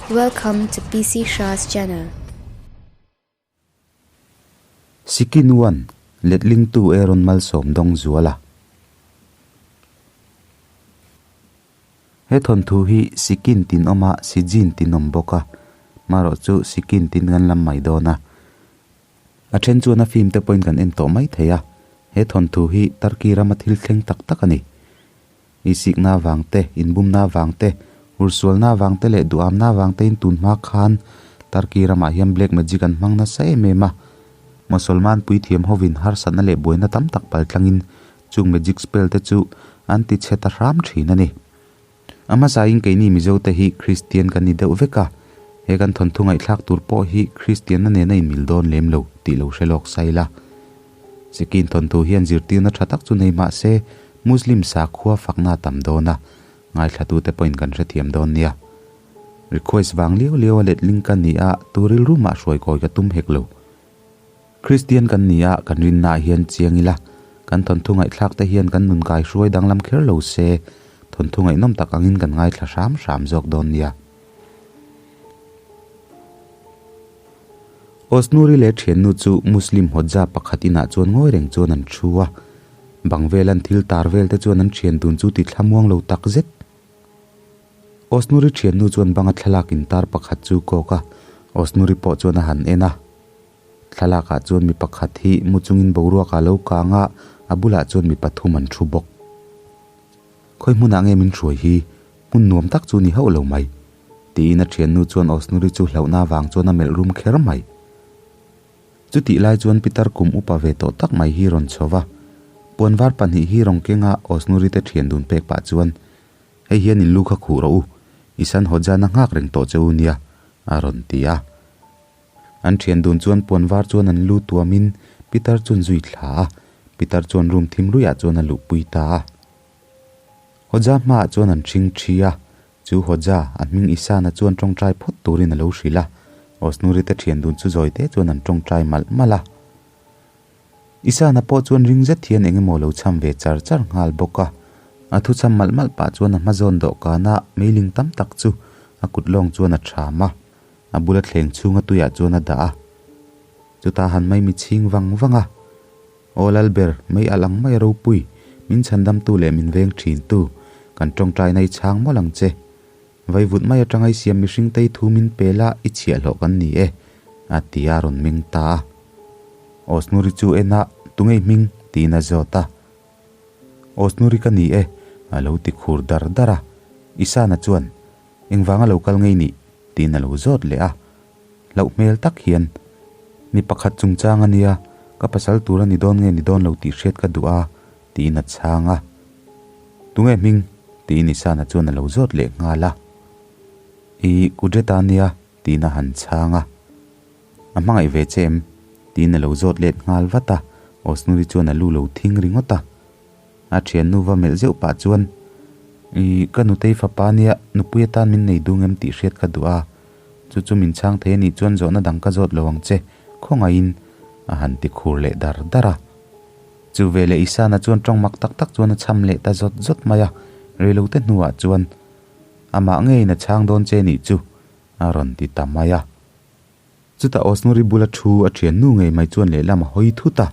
Welcome to PC Shah's channel. Sikin one, Letlingtu Aaron Malsawm dawng zual a. He thawnthu hi Sikin tin awm a, Sijin tin awm bawk a. Marawh chu Sikin tin kan lam mai dawn a. A then chuan a film te pawhin kan en tawh mai thei a. He thawnthu hi Turkey rama thil thleng tak tak a ni. Isikna vang te, inbumna vang te, ursualna vang te leh duhamna vang tein tun hma khan Turkey ramah hian black magic an hmang nasa em em a. Mosolman puithiam hovin harsatna leh buaina tam tak pal tlangin chung magic spell te chu an ti chhe ta hram thin a ni. A hmasain keini Mizo te hi Kristian kan ni deuh vek a, he kan thawnthu ngaihthlak tur pawh hi Kristianna nena inmil dawn lem lo tih lo hre lawk sai la. Sikin thawnthu hian zirtirna tha tak chu nei mah se Muslim sakhua fakna a tam dawn a, ngaithlatute pawhin kan hrethiam dawn nia. Request vang liau liau a letling ka ni a, tu rilru mah hruai kawi ka tum hek lo. Kristian kan ni a, kan rinnaah hian chiang ila, kan thawnthu ngaihthlak te hian kan nun kai hruai danglam kher lo se, thawnthu ngaihnawm tak angin kan ngaithla hram hram zawk dawn nia. Osnuri leh thiannu chu Muslim Hodja pakhat inah chuan ngawi reng chuan an thu a, bang vel an thil tar vel te chuan an thian dun chu ti thlamuang lo tak zet. Osnuri thiannu chuan banga thlalak in tar pakhat chu kawk a, Osnuri pawh chuan a han en a. Thlalakah chuan mi pakhat hi mu chungin boruak a lo kang a, a bulah chuan mi pathum an thu bawk. Khawi hmunah nge min hruai hi? Hmun nuam tak chu ni hauh lo mai. Tiin a thiannu chuan Osnuri chu hlauhna avang chuan a melh rum kher mai. Chutih lai chuan Pitar kum upa ve tawh tak mai hi rawn chho va, puan var pahnih hi rawn kenga Osnuri te thian dun pek pah chuan, Hei hian in lu kha khuh rawh u, i san haw zan a nghak reng tawh che u nia, a rawn ti a. An thian dun chuan puan var chuan an lu tuamin Pitar chuan zui thla a, Pitar chuan room thim ruihah chuan a luhpui ta a. Hodja hmaah chuan an ṭhing ṭhi a, chu Hodja, a hming Isana chuan ṭawngṭai phawt turin a lo hrilh a, Osnuri te ṭhian dun chu zawi te chuan an ṭawngṭai malh malh a. Isana pawh chuan ring zet hian eng emaw lo cham ve char char nghal bawk a, a thu cham malh malh pah chuan a hma zawn dawhkana meiling tam tak chu a kut lawng chuan a ṭham a, a bula thleng chhunga tuiah chuan a dah a. Chutah han mai mi chhing vang vang a. Aw Lalber, mei alh ang mai a ropui, min chhandamtu leh min veng thintu, kan tawngtaina i chhang mawlh ang che. Vaivut mai atanga i siam mihring tei thu min pe la i chhiahhlawh kan ni e, a ti a rawn meng ta a. Osnuri chu en a, Tungei hming? tiin a zawt a. Osnuri ka ni e, a lo ti khur dar dar a. Isana chuan, Engvanga lo kal ngei nih? tiin a lo zawt leh a. Hlauh hmel tak hian, Mi pakhat chungchang a nia, ka pasal tur a ni dawn nge ni dawn lo tih hriat ka duh a, tiin a chhang a. Tunge hming? tiin Isana chuan a lo zawt leh nghal a. I Kudreta nia, tiin a han chhang a. A hmangaih ve che em? tiin a lo zawt let nghal vat a, Osnuri chuan a lu lo thing ringawt a. A thiannu va melh zeuh pah chuan, I ka nutei fapa nia, nupui atan min nei dung em tih hriat ka duh a, chu chu min chhang thei a nih chuan zawhna dang ka zawt lo ang che, khawngaihin a han ti khur leh dar dar a. Chu veleh Isana chuan tawng mak tak tak chuan a chham leh ta zawt zawt mai a, reilote hnuah chuan, Amah ngeiin a chhang dawn che nih chu, a rawn ti ta mai a. Chutah Osnuri bula thu a thian nu ngei mai chuan lehlam a hawi thut a,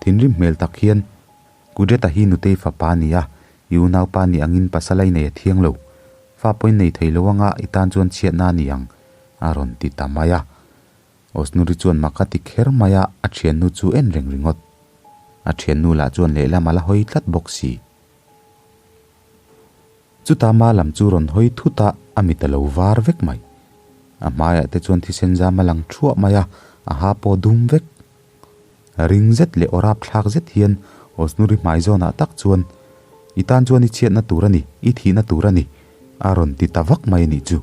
thinrim hmel tak hian, Kudreta hi nutei fapa a ni a, i unaupa ni angin pasal a inei a thiang lo. Fa pawhin nei thei lo anga i tan chuan chhiatna a ni ang, a rawn ti ta mai a. Osnuri chuan mak a ti kher mai a, a thiannu chu en reng ringawt. A thiannu lah chuan lehlam a la hawi tlat bawk si. Chuta ma lam chu rawn hawi thut a, a mit a lo var vek mai. A hmaiah te chuan thisen zam a lang thuah mai a, a ha pawh dum vek. Ring zet leh aw rapthlak zet hian Osnuri hmai zawnah tak chuan, I tan chuan i chhiatna tur a ni, i thihna tur a ni, a rawn ti ta vak mai a nih chu.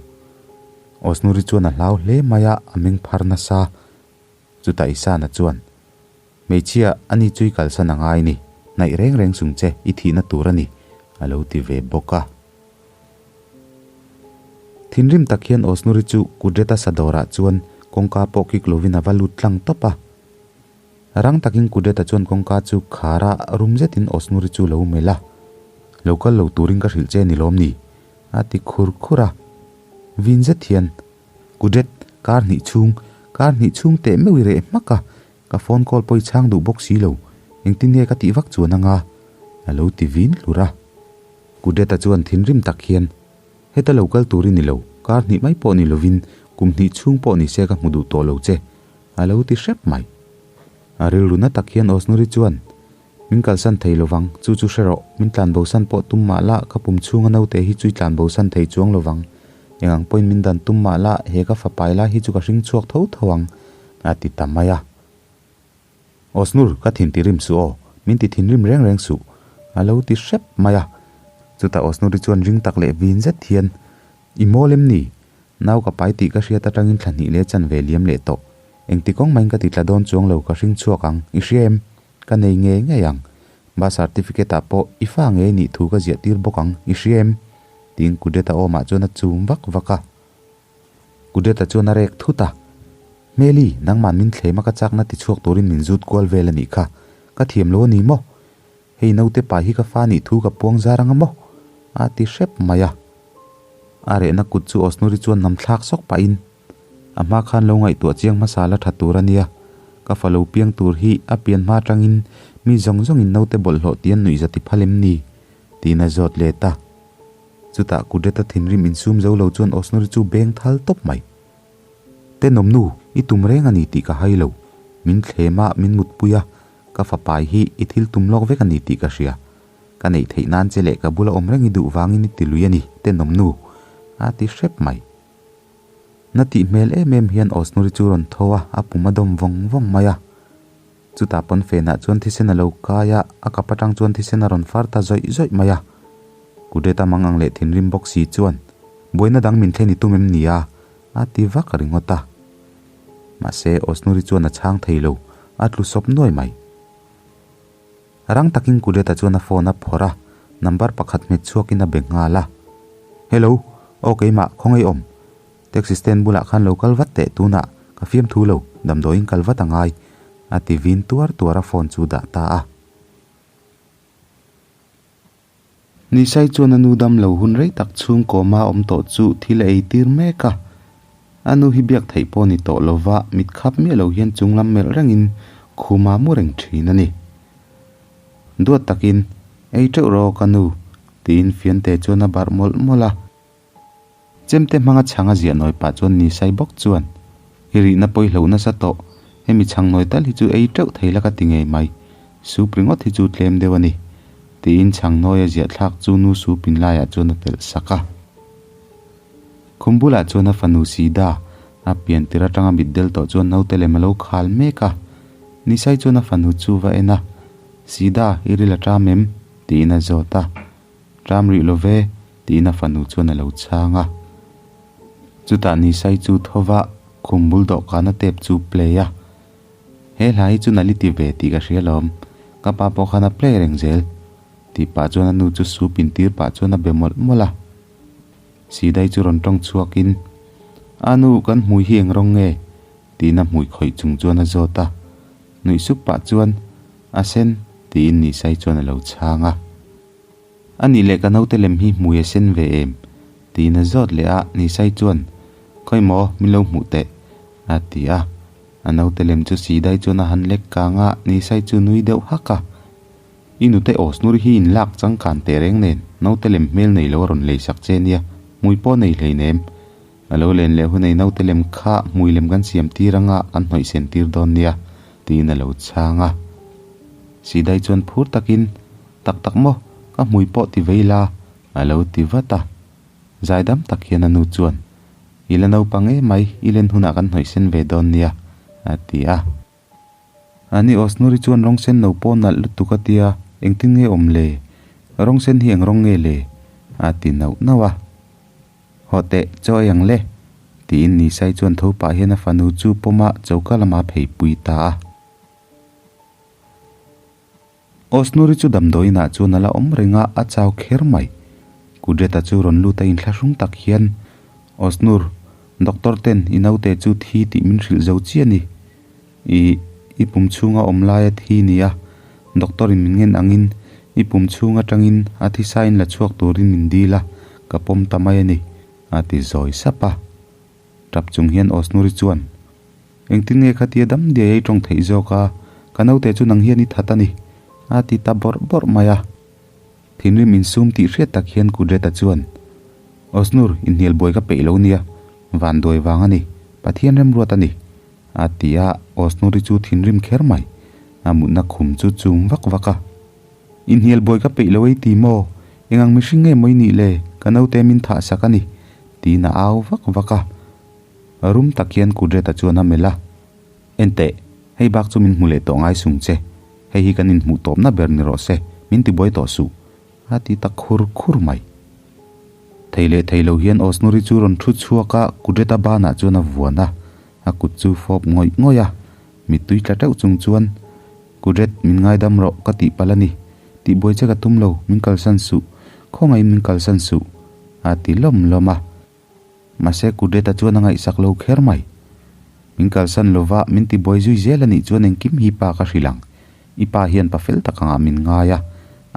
Osnuri chuan a hlau hle mai a, a meng phar nasa. Chutah Isana chuan, Hmeichhia, ani chu i kalsan a ngai ni, hnaih reng reng chung che i thihna tur a ni, a lo ti ve bawk a. Thinrim tak hian Osnuri chu Kudreta sadawrah chuan kawngka pawh kik lovin a va lut tlang tawp a. Rang takin Kudreta chuan kawngka chu khar a, rum zetin Osnuri chu lo melh a. Lo kal lo turin ka hrilh che ni lawm ni? a ti khur khur a. Vin zet hian. Kudret, kar hnih chhung, kar hnih chhung teh meuh i reh hmak a, ka phone call pawh i chhang duh bawk si lo, engtin nge ka tih vak chuan anga? A lo ti vin hlur a. Kudret-a chuan thinrim tak hian, Heta lo kal tur i ni lo, kar hnih mai pawh ni lovin kum hnih chhung pawh ni se ka hmu duh tawh lo che, a lo ti hrep mai. A rilru na tak hian Osnuri chuan, Min kalsan thei lovang, chu chu hre rawh, min tlanbosan pawh tum mah la, ka pum chhunga naute hi chu i tlanbosan thei chuang lovang. Eng ang pawhin min dan tum mah la, he ka fapai lai hi chu ka hring chhuak tho tho ang, a ti ta mai a. Osnur, ka thin ti rim suh aw, min ti thinrim reng reng suh, a lo ti hrep mai a. Chutah Osnuri chuan ring tak leh vin zet hian, I mawl em ni? Nau ka pai tih ka hriat atangin thla hnih leh chanve liam leh tawh. Engti kawng mahin ka ti tla dawn chuang lo ka hring chhuak ang, i hria em? Ka nei ngei ngei ang. Birth certificate ah pawh i fa ngei nih thu ka ziah tir bawk ang, i hria em? Tiin Kudret-a awmah chuan a chum vak vak a. Kudret-a chuan a rek thut a. Hmeli, nangmah min thlem a ka chakna ti chhuak turin min zut kual vel a nih kha. Ka thiam lo a ni maw? Hei naute pa hi ka fa nih thu ka puang zar anga maw? A ti hrep mai a. A rehna kut chu Osnuri chuan nam thlak sawk pahin, A hma khan lo ngaihtuah chiang hmasa la tha tur a nia. Ka fa lo piang tur hi a pian hma atangin mi zawng zawngin naute bawlhhlawh ti an nuih za ti phal em ni? tiin a zawt let a. Chutah Kudret-a thinrim insum zo lo chuan Osnuri chu beng thal tawp mai. Tenawmnu, i tum reng a ni tih ka hai lo. Min thlem a, min mutpui a, ka fapai hi i thil tum lawk vek a ni tih ka hria. Ka neih theih nan che leh ka bula awm reng i duh vangin i ti lui a ni, tenawmnu, a ti hrep mai. Na tih hmel em em hian Osnuri chu rawn tho a, a pum a dawm vawng vawng mai a. Chutah pawnfenah chuan thisen a lo kai a, a kap atang chuan thisen a rawn far ta zawih zawih mai a. Kudret-a mang ang leh thinrim bawk si chuan, Buaina dang min thlen i tum em ni a? a ti vak ringawt a. Mahse, Osnuri chuan a chhang thei lo, a tlu sawp nuai mai. Rang takin Kudret-a chuan a phone a phawrh a, number pakhat hmet chhuakin a be nghal a. Hello, aw keimah, khawngaih awm. Taxi stand bulah khan lo kal vat teh tunah, ka fiamthu lo, damdawiin kal vat a ngai, a ti vin tuar tuar a phone chu dah ta a. Nisai chuan a nu dam lo hun rei tak chhung kawma awm tawh chu thil a ei tir mek a. A nu hi biak theih pawh ni tawh lova mit khap miah lo hian chung lam melh rengin khuma mu reng thin a ni. Duat takin, Ei teuh rawh ka nu, tiin Fiante chuan a barh mawlh mawlh a. Chemte hmanga chhang a ziah nawi pah chuan Nisai bawk chuan, I rihna pawi hlo nasa tawh, hemi chhang nawi tal hi chu ei teuh thei la ka ti ngei mai, soup ringawt hi chu tlem deuh a ni, tiin chhang nawi a ziah thlak chu nu soup in laiah chuan a telh sak a. Khum bulah chuan a fanu Sida, a pian tir atanga mitdel tawh chuan naute lem a lo khal mek a. Nisai chuan a fanu chu va en a, Sida, i ril a ṭam em? tiin a zawt a. Ṭam rih lo ve, tiin a fanu chuan a lo chhang a. Chutah Nisai chu thova khum bul dawhkana tep chu play a. He hla hi chu nali ti ve tih ka hria lawm, ka pa pawh khan a play reng zel, tih pah chuan a nu chu sup intir pah chuan a be mawlh mawlh a. Sidai chu rawn tawng chhuakin, A nu, kan hmui hi eng rawng nge? tiin a hmui khawih chung chuan a zawt a. Nuih sup pah chuan, A sen, tiin Nisai chuan a lo chhang a. A nih leh ka naute lem hi hmui a sen ve em? tiin a zawt leh a, Nisai chuan, Khawi maw, min lo hmuh teh, a ti a. A naute lem chu Sidai chuan a han lek kang a, Nisai chu nui deuh hak a. I nute Osnur hi in lak changkan teh reng nen, naute lem hmel nei lo a rawn lei sak che nia, hmui pawh nei hlei nem. A lo len leh hunei naute lem kha hmui lem kan siam tir anga kan hnawih sen tir dawn nia, tiin a lo chhang a. Sidai chuan phur takin, Tak tak maw, ka hmui pawh ti vei la, a lo ti vat a. Zaidam tak hian a nu chuan, I la naupang emai, i len hunah kan hnawih sen ve dawn nia, a ti a. Ani Osnuri chuan rawng sen no pawh nalh lutuk a tia, engtin nge awm le? Rawng sen hi eng rawng nge le? a ti nauh nauh a. Haw teh, chaw ei ang le, tiin Nisai chuan tho pah hian a fanu chu pawm a choka lama phei pui ta a. Osnuri chu damdawiinah chuan a la awm reng a, a chau kher mai. Kudret-a chu rawn lut a inthlahrung tak hian, Osnur, doctor ten i naute chu thi tih min hrilh zo chiah a ni. I, i pum chhunga awm laia thi ni a, doctor in min ngen angin i pum chhung atangin a thisa in la chhuak turin min dil a, ka pawm ta mai a ni, a ti zawi sap a. Tap chung hian Osnuri chuan, Engtin nge khatia dam diai ei tawng theih zawk a, ka naute chu nang hian i that a ni, a ti ta bawrh bawrh mai a. Thinrim insum tih hriat tak hian Kudret-a chuan, Osnur, inhnial buai ka peih lo nia, vanduai vang a ni, Pathian remruat a ni, a ti a, Osnuri chu thinrim kher mai, a mutna khum chu chum vak vak a. Inhnial buai ka peih lo ei ti maw? Engang mihring nge maw i nih le? Ka naute min thah sak a ni, tiin a au vak vak a. Rum tak hian Kudret-a chuan a melh a, Enteh, hei bak chu min hmu leh tawh ngai sung che. Hei hi kan inhmuh tawpna ber ni rawh se, min tibuai tawh suh, a ti ta khur khur mai. Thei leh thei lo hian Osnuri chu rawn thu chhuak a, Kudret-a banah chuan a vuan a, a kut chu fawp ngawih ngawih a. Mittui tla teuh chung chuan, Kudret, min ngaidam rawh, ka tih palh a ni. Tihbuai che ka tum lo, min kalsan suh. Khawngaihin min kalsan suh, a ti lawm lawm a. Mahse Kudret-a chuan a ngaihsak lo kher mai. Min kalsan lova min tibuai zui zel a nih chuan engkim hi pa ka hrilh ang. I pa hian pa fel tak angah min ngai a.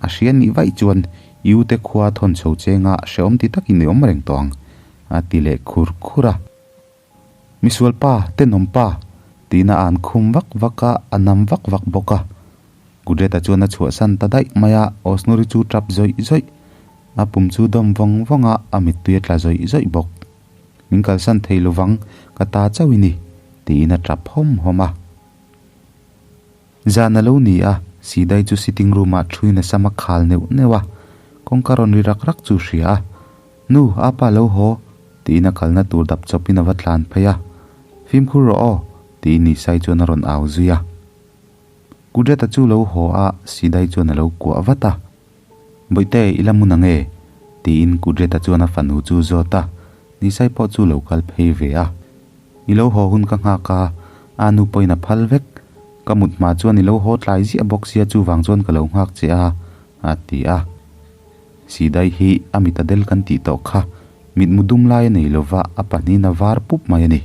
A hria nih vaih chuan i ute khua thawn chho chenga hrehawm ti takin i awm reng tawh ang, a ti leh khur khur a. Misual pa, tenawm pa! tiin a an khum vak vak a, a nam vak vak bawk a. Kudret-a chuan a chhuahsan ta daih mai a, Osnuri chu tap zawih zawih. A pum chu dawm vawng vawng a, a mittui a tla zawih zawih bawk. Min kalsan thei lovang, ka ta chauh i ni, tiin a tap hawm hawm a. Zan a lo ni a, Sidai chu sitting room-ah thuin a sam a khal neuh neuh a, kawngka rawn ri rak rak chu hria a. Nu, apa lo haw, tiin a kalna tur dap chawpin a va tlan phei a. Fimkhur rawh aw, tiin Nisai chuan a rawn au zui a. Kudret-a chu lo haw a, Sidai chuan a lo kuah vat a. Bawihte, i la hmun ang e? tiin Kudret-a chuan a fanu chu zawt a, Nisai pawh chu lo kal phei ve a. I lo haw hun ka nghak a, a nu pawhin a phal vek. Ka mut hma chuan i lo haw tlai ziah bawk sia chuvang chuan ka lo nghak che a, a ti a. Sidai hi a mit a del kan tih tawh kha, mitmu dum lai a nei lova a pahnihin a var pup mai a ni.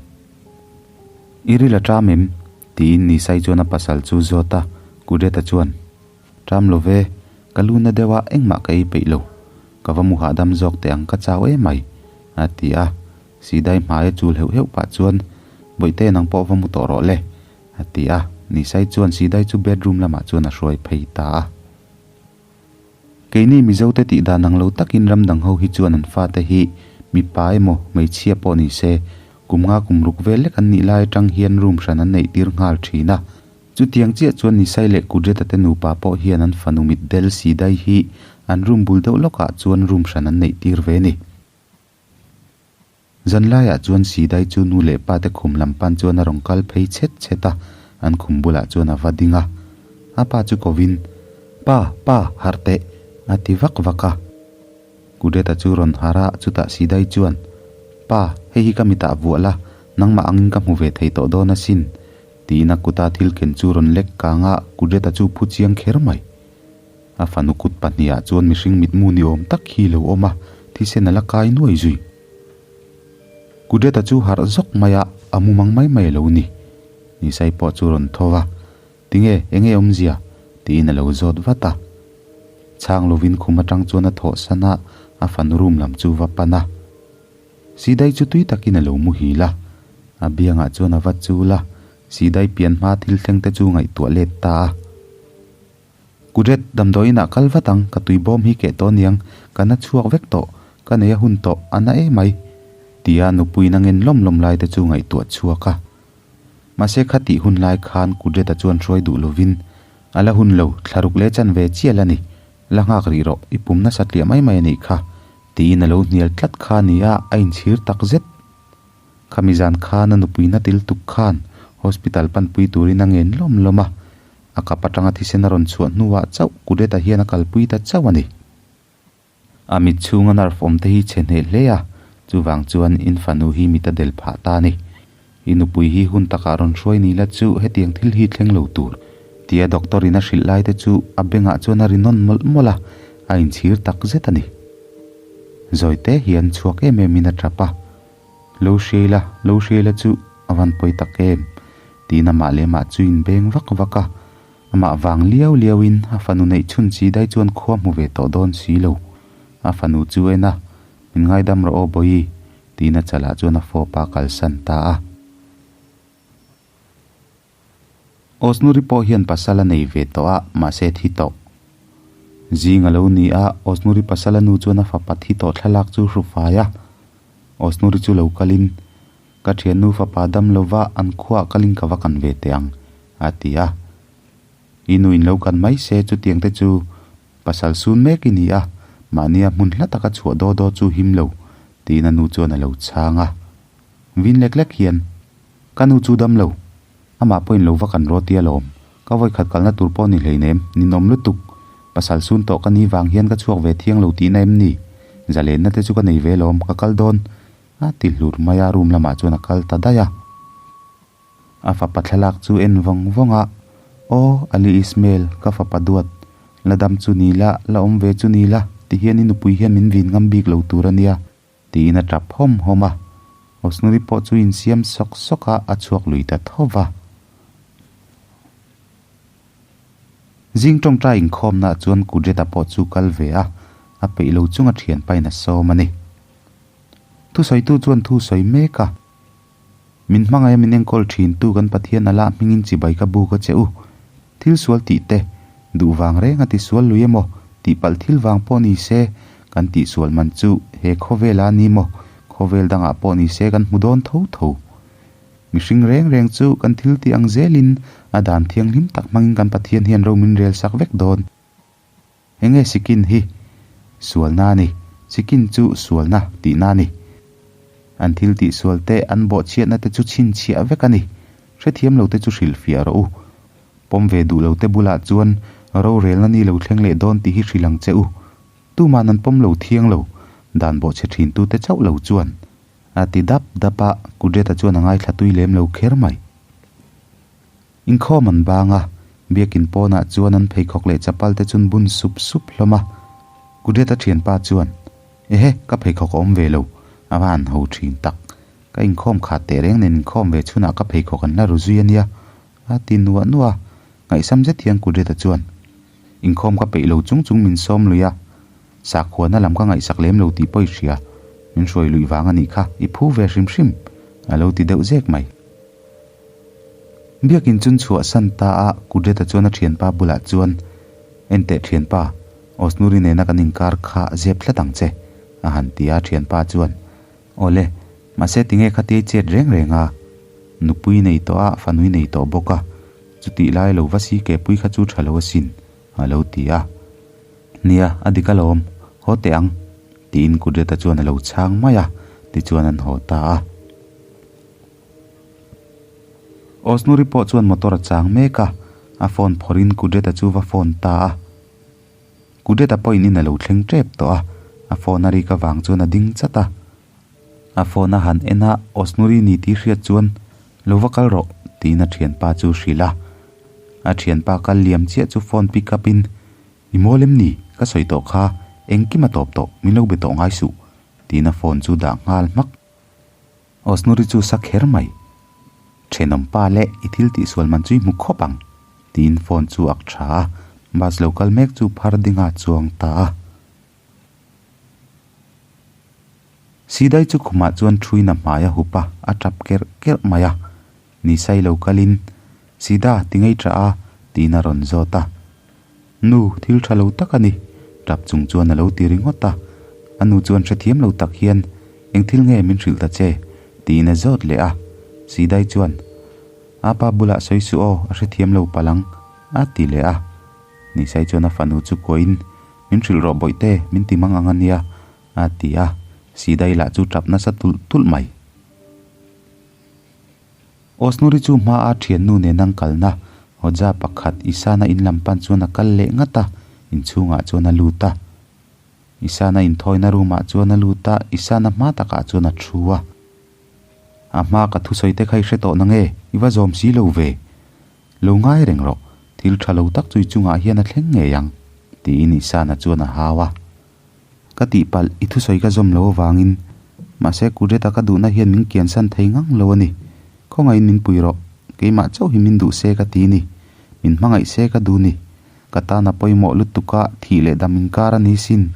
I ril a ṭam em? tiin Nisai chuan a pasal chu zawt a, Kudret-a chuan, Ṭam lo ve, ka lu na deuh a, engmah ka ei peih lo. Ka va mu hahdam zawk teh ang ka chau em mai, a ti a. Sidai hmai a chul heuh heuh pah chuan, Bawihte nang pawh va mu tawh rawh le, a ti a. Nisai chuan Sidai chu bedroom lamah chuan a hruai phei ta a. Keini Mizote tih dan ang lo takin ram dang ho hi chuan an fate hi mipa emaw hmeichhia pawh ni se kum nga kum ruk vel lek an nih lai atang hian room hran an neih tir nghal thin a. Chutiang chiah chuan Nisai leh Kudret-a te nupa pawh hian an fanu mitdel Sidai hi an room bul deuh lawkah chuan room hran an neih tir ve a ni. Zanlaiah chuan Sidai chu nu leh pa te khum lam pan chuan a rawn kal phei chhet chhet a, an khum bulah chuan a va ding a. A pa chu kovin, Pa, pa, harh teh, a ti vak vak a. Kudret-a chu rawn harh a, chutah Sidai chuan, Pa, hei hi ka mitah vuah la, nangmah angin ka hmu ve thei tawh dawn asin, tiin a kuta thil ken chu rawn lek kang a, Kudret-a chu phu chiang kher mai. A fanu kut pahnihah chuan mihring mitmu ni awm tak hi lo awm a, thisen a la kai nuai zui. Kudret-a chu harh zawk mai a, a mu mang mai mai a lo ni. Nisai pawh chu rawn tho va, Tinge, enge awmzia? tiin a lo zawt vat a. Chhang lovin khum atang chuan a thawh san a, a fanu room lam chu va pan a. Sidai chu tui takin a lo muhil a, a biangah chuan a va chul a, Sidai pian hma thil thleng te chu ngaihtuah let ta a. Kudret, damdawiinah kal vat ang, ka tui bawm hi keh tawh aniang, ka na chhuak vek tawh, ka nei a hun tawh, a na emai. Tia nupuiin a ngen lawm lawm lai te chu ngaihtuah chhuak a. Mahse khatih hun lai khan Kudret-a chuan hruai duh lovin, A la hun lo, thlaruk leh chanve chial a ni, la nghak rih rawh, i pum nasa tliah mai mai a nih kha, tiin a lo hnial tlat kha a ni a, a inchhir tak zet. Khami zan khan a nupui na til tuk khan hospital panpui turin a ngen lawm lawm a, a kap atanga thisen a rawn chhuah hnuah chauh Kudret-a hian a kalpui ta chauh a ni. A mit chhunga nerve awm te hi chhe hneh hle a, chuvang chuan in fanu hi mit a del phah ta a ni. I nupui hi hun takah rawn hruai ni la chu hetiang thil hi thleng lo tur, tia doctor in a hrilh lai te chu a bengah chuan a ri nawn mawlh mawlh a, a inchhir tak zet a ni. Zawi te hian chhuak em em in a tap a, Lo hriai la, lo hriai la chu a van pawi tak em? Tiin amah leh amah chu in beng vak vak a. Amah vang liau liau in a fanu neih chhun chi dai chuan khua hmu ve tawh dawn si lo. A fanu chu en a, Min ngaidam rawh aw Bawihi. Tiin a chalah chuan a fawp a kalsan ta a. Osnuri pawh hian pasal a nei ve tawh a, mahse thi tawh. Zing a lo ni a, Osnuri pasal a nu chuan a fapa thi tawh thlalak chu hru fai a. Osnuri chu lo kalin, Ka thiannu fapa dam lova an khuaah kalin ka va kan ve teh ang, a ti a. I nu in lo kan mai se chutiang te chu pasal sun mek i ni a, mahnia hmun hla taka chhuah daw daw chu him lo, tiin a nu chuan a lo chhang a. Vin lek lek hian, Ka nu chu dam lo, amah pawhin lo va kan rawt i alawm, ka vawikhat kalna tur pawh ni hleinem, ninawm lutuk, pasal sun tawh ka ni vang hian ka chhuak ve thiang lo tihna em ni? Zalenna te chu ka nei ve alawm, ka kal dawn, a ti hlur mai a, room lamah chuan a kal ta daih a. A fapa thlalak chu en vawng vawng a, Aw, Ali Ismail, ka fapa duat, la dam chu ni la, la awm ve chu ni la, tihian i nupui hian min vin ngam bik lo tur a nia, tiin a tap hawm hawm a. Osnuri pawh chu insiam sawk sawk a, a chhuak lui ta tho va. Zing tawngtai inkhawmnaah chuan Kudreta pawh chu kal ve a, a peih lo chunga thianpain a sawm a ni. Thusawitu chuan thu sawi mek a. Min hmangaih a min enkawl thin tu kan Pathian Allah hmingin chibai ka buk a che u. Thil sual tih te, duh vang reng a ti sual lui emaw, tih palh thil vang pawh ni se, kan tih sual man chu he khawvel a ni maw, khawvel dangah pawh ni se kan hmu dawn tho tho. Mihring reng reng chu kan thil tih ang zelin a dan thianghlim tak hmangin kan Pathian hian ro min rel sak vek dawn. Enge sikin hi sualna a ni? Sikin chu sualna tihna a ni. An thil tihsual te, an bawhchhiatna te chu chhinchhiah vek a ni. Hrethiam lo te chu hrilhfiah rawh u. Pawm ve duh lo te bulah chuan rorelna ni lo thleng leh dawn tih hi hrilh ang che u. Tuman an pawm lo thiang lo, dan bawhchhe thin tu te chauh lo chuan. A ti dap dap a, Kudreta chuan a ngaithla tui lem lo kher mai. Inkhawm an bang a, biakin pawnah chuan an pheikhawk leh chapal te chun bun sup sup hlawm a. Kudreta thianpa chuan, Ehe, ka pheikhawk a awm ve lo, a va han ho thin tak. Ka inkhawm khat teh reng nen inkhawm ve chhunah ka pheikhawk an la ru zui a nia, a ti nuah nuah a. Ngaihsam zet hian Kudreta chuan, Inkhawm ka peih lo chung chung min sawm lui a, sakhuana lam ka ngaihsak lem lo tih pawh i hria, min hruai luih vang a nih kha, i phu ve hrim hrim, a lo ti deuh zek mai. Biakin chun chhuah san ta a, Kudreta chuan a thianpa bulah chuan, Enteh thianpa, Osnuri nena kan inkar kha zep tlat ang che, a han ti a, thianpa chuan, Awle, mahse tinge khatiai chet reng reng a, nupui nei tawh a, fanui nei tawh bawk a, chutih lai lo va si kepui kha chu tha lo asin, a lo ti a. Nia, a dik alawm, haw teh ang, tiin Kudreta chuan a lo chhang mai a, tichuan an haw ta a. Osnuri pawh chuan motor a chang mek a, a phone phawrhin Kudreta chu va phone ta a. Kudreta pawhin in a lo thleng tep tawh a, a phone a rik avang chuan a ding chat a. A phone a han en a, Osnuri ni tih hriat chuan, Lo va kal rawh, tiin a thianpa chu hrilh a. A thianpa kal liam chiah chu phone pick up in, I mawl em ni? Ka sawi tawh kha, engkim a tawp tawh, min lo be tawh ngai suh, tiin a phone chu dah nghal hmak. Osnuri chu sa kher mai. Thenawm pa leh i thil tihsual man chu i hmu khawp ang, tiin phone chu ak tha a, bus lo kal mek chu phar dinga chuang ta a. Sidai chu khumah chuan thuin a hmai a hup a, a tap kerh kerh mai a. Nisai lo kalin, Sida, ti ngei tah a, tiin a rawn zawt a. Nu, thil tha lo tak a ni, tap chung chuan a lo ti ringawt a. A nu chuan hrethiam lo tak hian, Eng thil nge min hrilh ta che? tiin a zawt leh a. Sidai chuan, A pa bulah sawi suh aw, a hrethiam lo palh ang, a ti leh a. Nisai chuan a fanu chu kuahin, Min hrilh rawh bawihte, min ti mang ang a nia, a ti a. Sidai lah chu tap nasa tulh tulh mai. Osnuri chu hma a thiannu nen an kalna Hodja pakhat Isana in lam pan chuan a kal leh ngat a, inchhungah chuan a lut a. Isana inthawina room ah chuan a lut a, Isana hma takah chuan a thu a. A hma ka thusawi te kha i hre tawh na nge, i va zawm si lo ve. Lo ngai reng rawh, thil tha lo tak chu i chungah hian a thleng ngei ang, tiin Isana chuan a hau a. Ka tihpalh, i thusawi ka zawm lo avangin. Mahse, Kudreta ka duhna hian min kiansan thei ngang lo a ni. Khawngaihin min pui rawh. Keimah chauh hi min duh se ka ti ni. Min hmangaih se ka duh ni. Ka tan a pawimawh lutuk a, thih leh dam inkar a ni sin,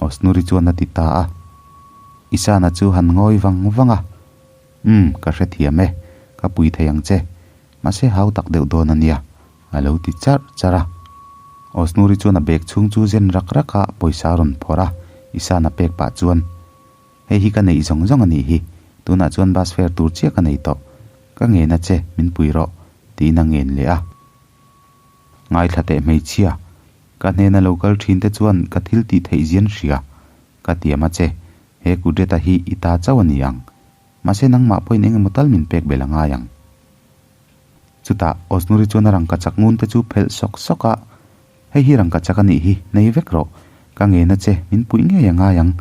Osnuri chuan a ti ta a. Isana chu han ngawi vang vang a, Umm, ka hrethiam e, ka pui thei ang che, mahse hau tak deuh dawn a nia, a lo ti charh charh a. Osnuri chuan a bag chhung chu zen rak rak a, pawisa a rawn phawrh a, Isana pek pah chuan, Hei hi ka neih zawng zawng a nih hi, tunah chuan bus fare tur chiah ka nei tawh, ka ngen a che, min pui rawh, tiin a ngen leh a. Ngaithla teh hmeichhia, ka hnena lo kal thin te chuan ka thil tih theih zian hria, ka tiam a che, he Kudreta hi i ta chauh a ni ang, mahse nangmah pawhin eng emaw tal min pek belh a ngai ang. Chutah Osnuri chuan a rangka chak ngun te chu phelh sawk sawk a, Hei hi rangka chak a nih hi, nei vek rawh, ka ngen a che, min puih ngei a ngai ang,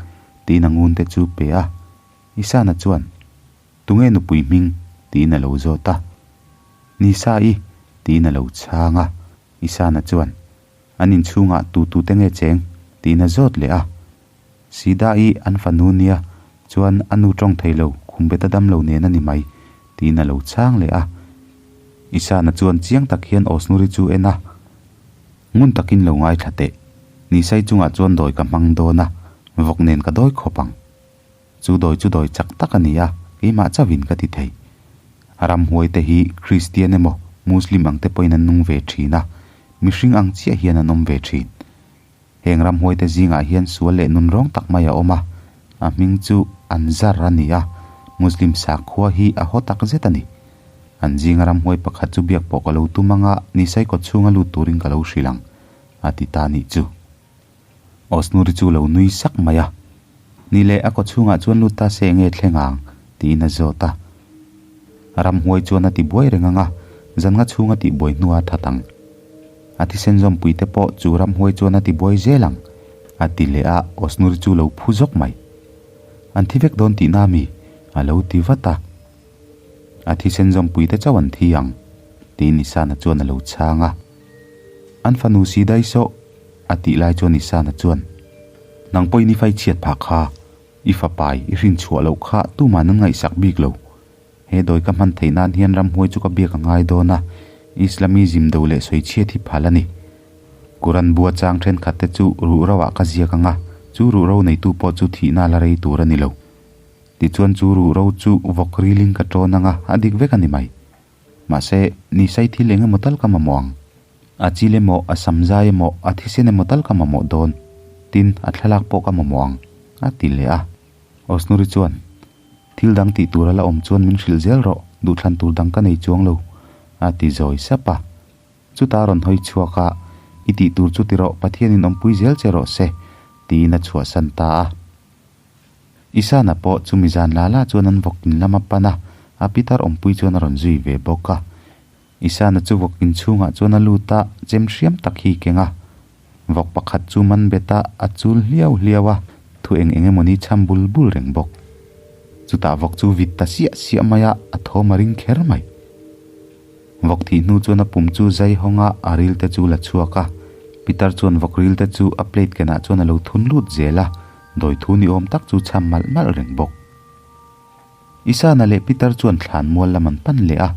tiin a ngun te chu pe a. Isana chuan, Tunge nupui hming? tiin a lo zawt a. Nisa-i, tiin a lo chhang a. Isana chuan, An inchhungah tu tu te nge cheng? tiin a zawt leh a. Sida-i an fanu nia, chuan a nu tawng thei lo, khumbet a dam lo nen a ni mai, tiin a lo chhang leh a. Isana chuan chiang tak hian Osnuri chu en a, Ngun takin lo ngaithla teh, Nisai chungah chuan dawi ka hmang dawn a, vawk nen ka dawi khawp ang. Chu dawi chu dawi chak tak a ni a, keimah chauhin ka ti thei. Ramhuai te hi Kristian emaw Muslim ang te pawhin an nung ve thin a, mihring ang chiah hian an awm ve thin. Heng ramhuai te zingah hian sual leh nun rawng tak mai a awm a, a hming chu Anzar a ni a, Muslim sakhua hi a haw tak zet a ni. An zinga ramhuai pakhat chu biak pawh ka lo tum anga Nisai kawt chhunga lut turin ka lo hrilh ang, a ti ta nih chu. Osnuri chu lo nui sak mai a, Ni leh a kawchhungah chuan lut ta se enge thleng ang? tiin a zawt a. Ramhuai chuan a ti buai reng ang a, zan nga chhung a tih buai hnuah a that ang. A thisen zawmpui te pawh chu ramhuai chuan a ti buai zel ang, a ti leh a, Osnuri chu lo phu zawk mai. An thi vek dawn tihna mi? a lo ti vat a. A thisen zawmpui te chauh an thi ang, tiin Isana chuan a lo chhang a. An fanu si dai sawh, a tih lai chuan Isana chuan, Nang pawhin i fai chhiat phah kha, i fapai i hrin chhuah loh kha tuman an ngaihsak bik lo. He dawi ka hman theih nan hian ramhuai chu ka biak a ngai dawn a, Islamism do leh sawi chhiat hi phal a ni. Quran bua chang thenkhat te chu ruhro ah ka ziak ang a, chu ruhro neitu pawh chu thihna la rei tur a ni lo. Tichuan chu ruhro chu vawk rilin ka tawn ang a, a dik vek a ni mai. Mahse, Nisai thil eng emaw tal ka mamawh ang. A chil emaw, a samzai emaw, a thisen emaw tal ka mamawh dawn. Tin, a thlalak pawh ka mamawh ang, a ti leh a. Osnuri chuan, Thil dang tih tur a la awm chuan min hrilh zel rawh, duhthlan tur dang ka nei chuang lo, a ti zawi sap a. Chutah a rawn hawi chhuak a, I tih tur chu ti rawh, Pathianin awmpui zel che rawh se, tiin a chhuahsan ta a. Isana pawh chumi zan la la chuan an vawkin lam a pan a, a pitar awmpui chuan a rawn zui ve bawk a. Isana chu vawkin chhungah chuan a lut a, chem hriam tak hi keng a. Vawk pakhat chu man bet a, a chul hliau hliau a, thu eng eng emawni cham bul bul reng bawk. Chutah vawk chu vit ta siah siah mai a, a thawm a ring kher mai. Vawk thih hnu chuan a pum chu zai hawng a, a ril te chu la chhuak a. Pitar chuan vawk ril te chu a plate kenah chuan a lo thun lut zel a, Dawi thu ni awm tak chu chham malh malh reng bawk. Isana leh Peter chuan thlan mual lam an pan leh a,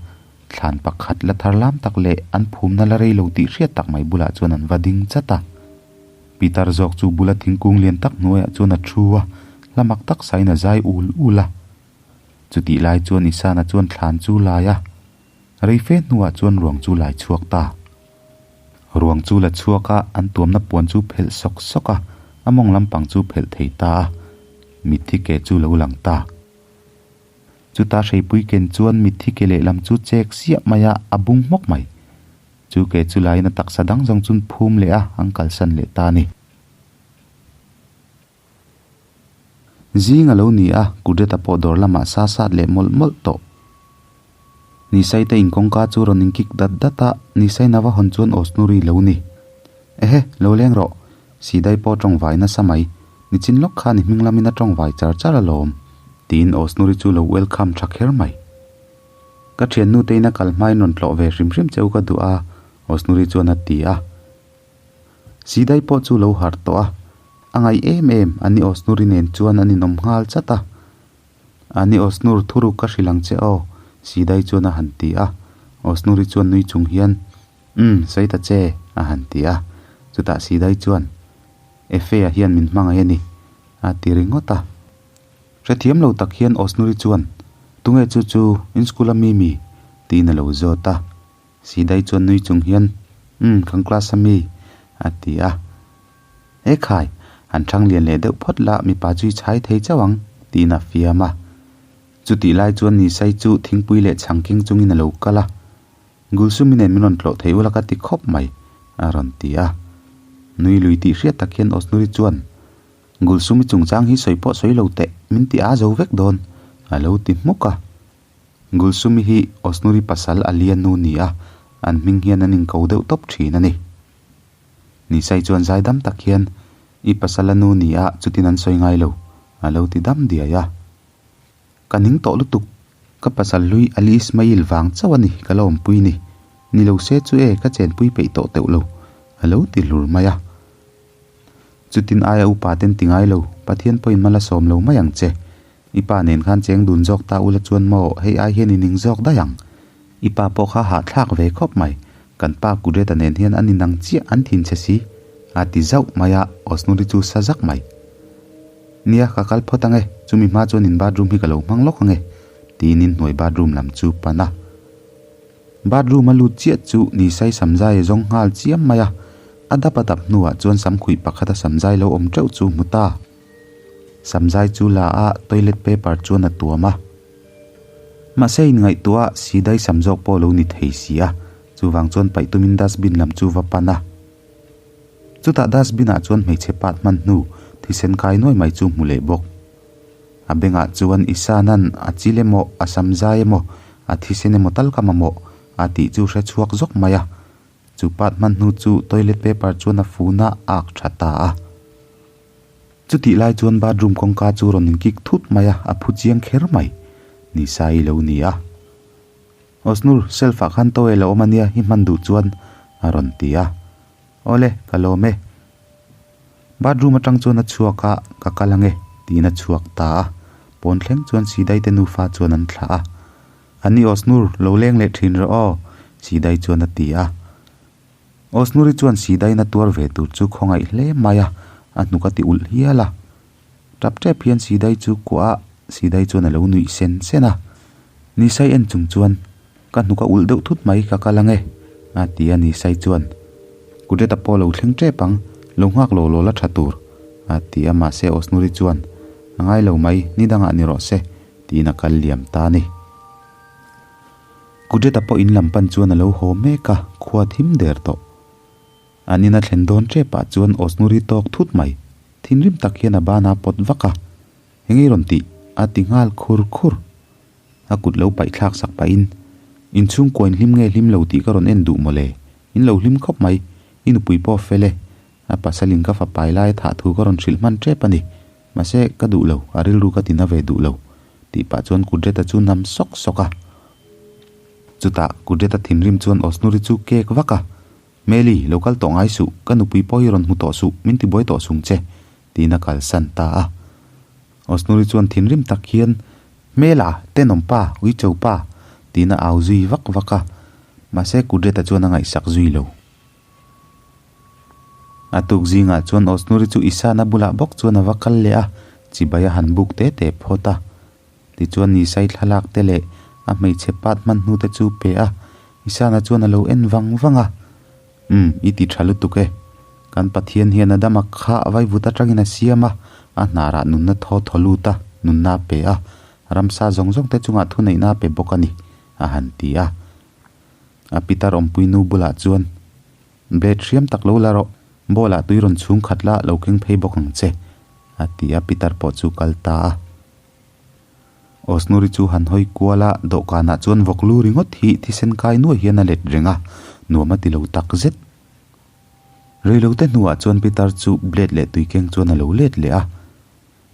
thlan pakhat la thar lam tak leh an phumna la rei lo tih hriat tak mai bulah chuan an va ding chat a. Peter zawk chu bula thingkung lian tak hnuaiah chuan a thu a, hla mak tak sain a zai ul ul a. Chutih lai chuan Isana chuan thlan chu lai a, rei fe hnuah chuan ruang chu lai chhuak ta. Ruang chu la chhuak a, an tuamna puan chu phelh sawk sawk a, a mawng lampang chu phelh thei ta a, mitthi ke chu lo lang ta. Chuta hreipui ken chuan mitthi ke lehlam chu chek siah mai a, a bung hmawk mai. Chu ke chu laiin a taksa dang zawng chun phum leh a, an kalsan leh ta a ni. Zing a lo ni a, Kudreta pawh dawr lamah sa sat leh mawlh mawlh tawh. Nisai te inkawngka chu rawn inkik dat dat a, Nisai na va hawn chuan Osnuri lo ni. Ehe, lo leng rawh. Sidai pawh tawngvai nasa mai. Nichin lawk khan i hming lamin a tawngvai char char alawm. Tiin Osnuri chu lo welcome tha kher mai. Ka thiannu te ina kal hmain rawn tlawh ve hrim hrim cheu ka duh a, Osnuri chuan a ti a. Sidai pawh chu lo harh tawh a, a ngaih em em, ani Osnuri nen chuan an inawm nghal chat a. Ani Osnur thuruk ka hrilh ang che aw, Sidai chuan a han ti a. Osnuri chuan nui chung hian, Umm, sawi ta che, a han ti a. Chutah Sidai chuan, Efe-a hian min hmangaih a ni, a ti ringawt a. Hrethiam lo tak hian Osnuri chuan, Tunge chu chu, in school a mi mi? tiin a lo zawt a. Sidai chuan nui chung hian, Umm, kan class a mi, a ti a. E khai, han thang lian leh deuh phawt la, mipa chu i chhai thei chauh ang, tiin a fiam a. Chutih lai chuan Nisai chu thingpui leh chhang keng chungin a lo kal a. Gulsumi nen min rawn tlawh thei ula ka ti khawp mai, a rawn ti a. Nui lui tih hriat tak hian Osnuri chuan, Gulsumi chungchang hi sawi pawh sawi lo teh, min ti a zo vek dawn, a lo ti hmuk a. Gulsumi hi Osnuri pasal Alia nu ni a, an hming hian an inko deuh tawp thin a ni. Nisai chuan zaidam tak hian, I pasal a nu ni a, chutin an sawi ngai lo, a lo ti dam diai a. Ka ning tawh lutuk, ka pasal hlui Ali Ismail vang chauh a ni ka la awmpui ni. Ni lo se chu e, ka chenpui peih tawh teuh lo, a lo ti hlur mai a. Chutin aia upa ten ti ngai lo, Pathian pawhin hma la sawm lo mai ang che. I pa nen khan cheng dun zawk ta ula chuan maw hei ai hian i ning zawk daih ang. I pa pawh kha hahthlak ve khawp mai, kan pa Kudreta nen hian an inang chiah an thin che si, a ti zauh mai a, Osnuri chu sa zak mai. Nia, ka kal phawt ang e, chumi hma chuan in bathroom hi ka lo hmang lawk ang e, tiin inhnuai bathroom lam chu pan a. Bathroom a lut chiah chu Nisai samzai a zawng nghal chiam mai a, a dap a dap hnuah chuan samkhuih pakhata samzai lo awm teuh chu hmu ta. Samzai chu la a, toilet paper chuan a tuam a. Mahse inngaihtuah a, sidai sam zawk pawh lo ni thei si a, chuvang chuan paih tumin dustbin lam chu va pan a. Chutah dustbin ah chuan hmeichhe pat hman hnu thisen kai nuai mai chu hmu leh bawk. A bengah chuan i sanan a chil emaw, a samzai emaw, a thisen emaw tal ka mamawh a tih chu hre chhuak zawk mai a. Chu pat hman hnu chu toilet paper chuan a fun a, a ak tha ta a. Chutih lai chuan bathroom kawngka chu rawn inkik thut mai a, a phu chiang kher mai. Nisa i lo ni a. Osnur, shelf ah khan towel a awm a nia, i hman duh chuan a rawn ti a. Awle, ka lawm e. Bathroom atang chuan a chhuak a, ka kal ange, tiin a chhuak ta a. Pawn thleng chuan Sidai te nufa chuan an thlah a. Ani Osnur, lo leng leh thin rawh aw, Sidai chuan a ti a. Osnuri chuan Sidaina tuar ve tur chu khawngaih hle mai a, a hnuk a ti ulh hial a. Tap tep hian Sidai chu kuah a, Sidai chuan a lo nuih sen sen a. Nisai en chung chuan, Ka hnuk a ulh deuh thut mai, ka kal ange, a ti a Nisai chuan. Kudreta pawh lo thleng tep ang, lo nghak lo law la tha tur, a ti a mahse Osnuri chuan, A ngai lo mai, ni dangah ni rawh se, tiin a kal liam ta a ni. Kudreta pawh in lam pan chuan a lo haw mek a, khua thim der tawh. An ina thlen dawn tepah chuan Osnuri tawk thut mai. Thinrim tak hian a ban a pawt vak a, Engei rawn tih? a ti nghal khur khur. A kut lo paih thlak sak pahin, Inchhungkua in hlim nge hlim lo tih ka rawn en duh mawle, in lo hlim khawp mai, i nupui pawh fel e, a pasalin ka fapai lai a thah thu ka rawn hrilh hman tep a ni, mahse ka duh lo, a rilru ka tina ve duh lo, tih pah chuan Kudreta chu nam sawk sawk a. Chutah Kudreta thinrim chuan Osnuri chu kek vak a, Meli, lo kal tawh ngai suh, ka nupui pawh hi rawn hmu tawh suh, min tibuai tawh sung che, tiin a kalsan ta a. Osnuri chuan thinrim tak hian, Hmela, tenawm pa, uicho pa, tiin a au zui vak vak a. Mahse, Kudreta chuan a ngaihsak zui lo. A tuk zingah chuan Osnuri chu Isana bulah bawk chuan a va kal leh a, chibai a han buk te te phawt a. Tichuan Nisai thlalak te leh a hmeichhe pat hman hnu te chu pe a, Isana chuan a lo en vang vang a. Umm, i ti tha lutuk e. Kan Pathian hian Adama kha vaivut atangin a siam a, a hnarah nunna thaw thaw lut a, nunna a pe a, ramsa zawng zawng te chungah thuneihna a pe bawk a ni, a han ti a. A pitar awmpui nu bulah chuan, Blade hriam tak lo la rawh, bowl ah tui rawn chhung khat la, lo keng phei bawk ang che, a ti a, pitar pawh chu kal ta a. Osnuri chu han hawi kual a, dawhkanah chuan vawk lu ringawt hi thisen kai nuai hian a let reng a, nuam a ti lo tak zet. Reilote hnuah chuan Peter chu blade leh tui keng chuan a lo let leh a.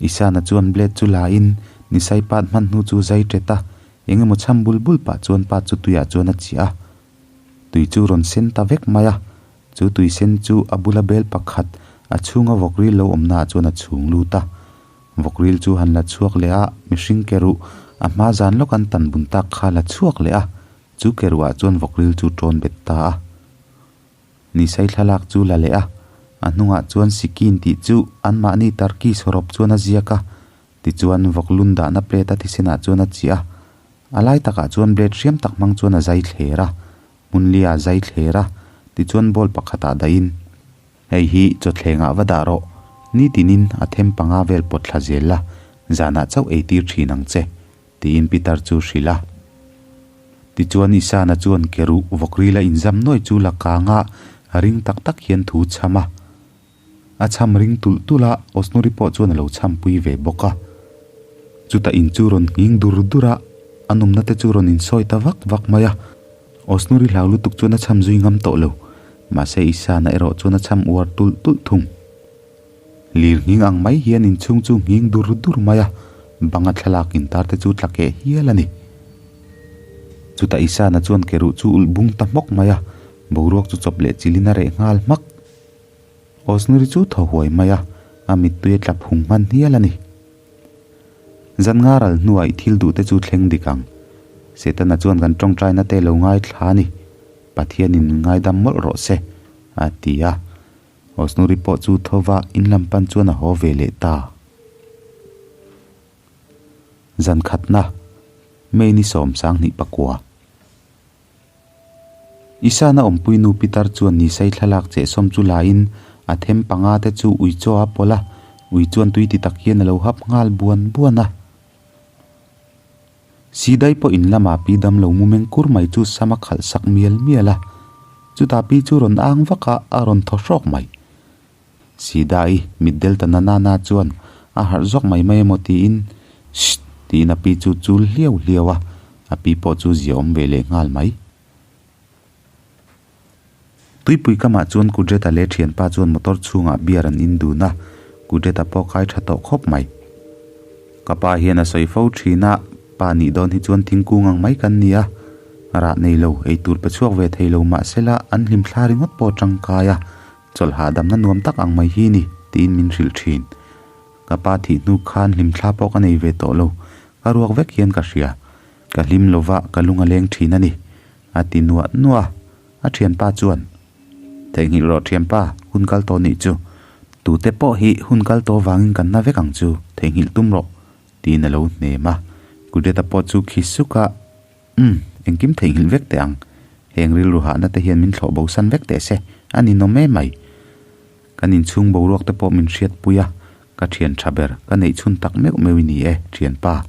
Isana chuan blade chu la in, nisai pat hman hnu chu zai tet a, eng emaw chham bul bul pah chuan pa chu tuiah chuan a chiah a. Tui chu rawn sen ta vek mai a, chu tui sen chu a bula bel pakhat a chhunga vawk ril lo awmnaah chuan a chhung lut a. Vawkril chu han la chhuak leh a, mihring ke ruh a hma zan lawk an tan bun tak kha la chhuak leh a, chu ke ruhah chuan vawkril chu tawn bet ta a. Nisai thlalak chu la leh a, a hnungah chuan Sikin tih chu anmahni Turkey sawrawp chuan a ziak a. Tichuan vawk lun dahna plate a thisenah chuan a chiah a, a lai takah chuan blade hriam tak hmang chuan a zai thler a, hmun lia a zai thler a, tichuan bowl pakhatah dahin, Hei hi chawthlengah va dah rawh, nitinin a them panga vel pawt thla zel la, zanah chauh ei tir thin ang che, tiin Peter chu hrilh a. Tichuan Isana chuan ke ruh vawk rila inzam nuai chu la kang a, ring tak tak hian thu chham a. A chham ring tulh tulh a, Osnuri pawh chuan a lo chhampui ve bawk a. Chutah in chu rawn nghing dur dur a, a nawmna te chu rawn insawi ta vak vak mai a. Osnuri hlau lutuk chuan a chham zui ngam tawh lo, mahse Isana erawh chuan a chham uar tulh tulh thung. Lir nghing ang mai hian inchhung chu nghing dur dur mai a, banga thlalak intar te chu tla keh hial a ni. Chutah Isana chuan ke ruh chu ulh bung ta hmawk mai a, boruak chu chawp leh chilhin a reh nghal hmak. Osnuri chu thaw huai mai a, a mittui a tla phung hman hial a ni. Zan nga ral hnuah i thil duh te chu thleng dik ang. Setana chuan kan tawngtaina te lo ngaithla a ni. Pathianin ngaidam mawlh rawh se, a ti a. Osnuri pawh chu tho va in lam pan chuan a haw ve leh ta. Zan khatna, May ni 22. Isana awmpui nu Pitar chuan Nisai thlalak chehsawm chu laiin a them panga te chu ui chaw a pawlh a, ui chuan tui ti tak hian a lo hap nghal buan buan a. Sidai pawh in lama pi dam lo mu meng kur mai chu sam a khalh sak mial mial a, chutah pi chu rawn ang vak a, a rawn thaw hrawk mai. Sidai mit del ta na na na chuan a harh zawk mai mai emaw tiin Shh tiin a pi chu chul hliau hliau a, a pi pawh chu zia awm ve leh nghal mai. Tuipui kamah chuan Kudreta leh thianpa chuan motor chhungah beer an in dun a, Kudreta pawh kai tha tawh khawp mai. Ka pa hian a sawi fo thin a, pa nih dawn hi chuan thingkung ang mai kan ni a, rah nei lo, ei tur pe chhuak ve thei lo mahsela an hlim thla ringawt pawh tangkai a, chawlh hahdamna nuam tak ang mai hi ni tiin min hrilh thin. Ka pa thih hnu khan hlim thla pawh ka nei ve tawh lo, ka ruak vek hian ka hria. Ka hlim lova ka lung a leng thin a ni, a ti nuah nuah a. A thianpa chuan, Theihnghilh rawh thianpa, hun kal tawh nih chu. Tute pawh hi hun kal tawh vangin kan na vek ang chu, theihnghilh tum rawh, tiin a lo hnem a. Kudeta pawh chu khi suk a, Umm, engkim theihnghilh vek teh ang. Heng rilru hahna te hian min thlawh bo san vek teh se, a ninawm em mai. Kan inchhung boruak te pawh min hriatpui a, ka thian tha ber, ka neih chhun tak meuh meuh i ni e, thianpa,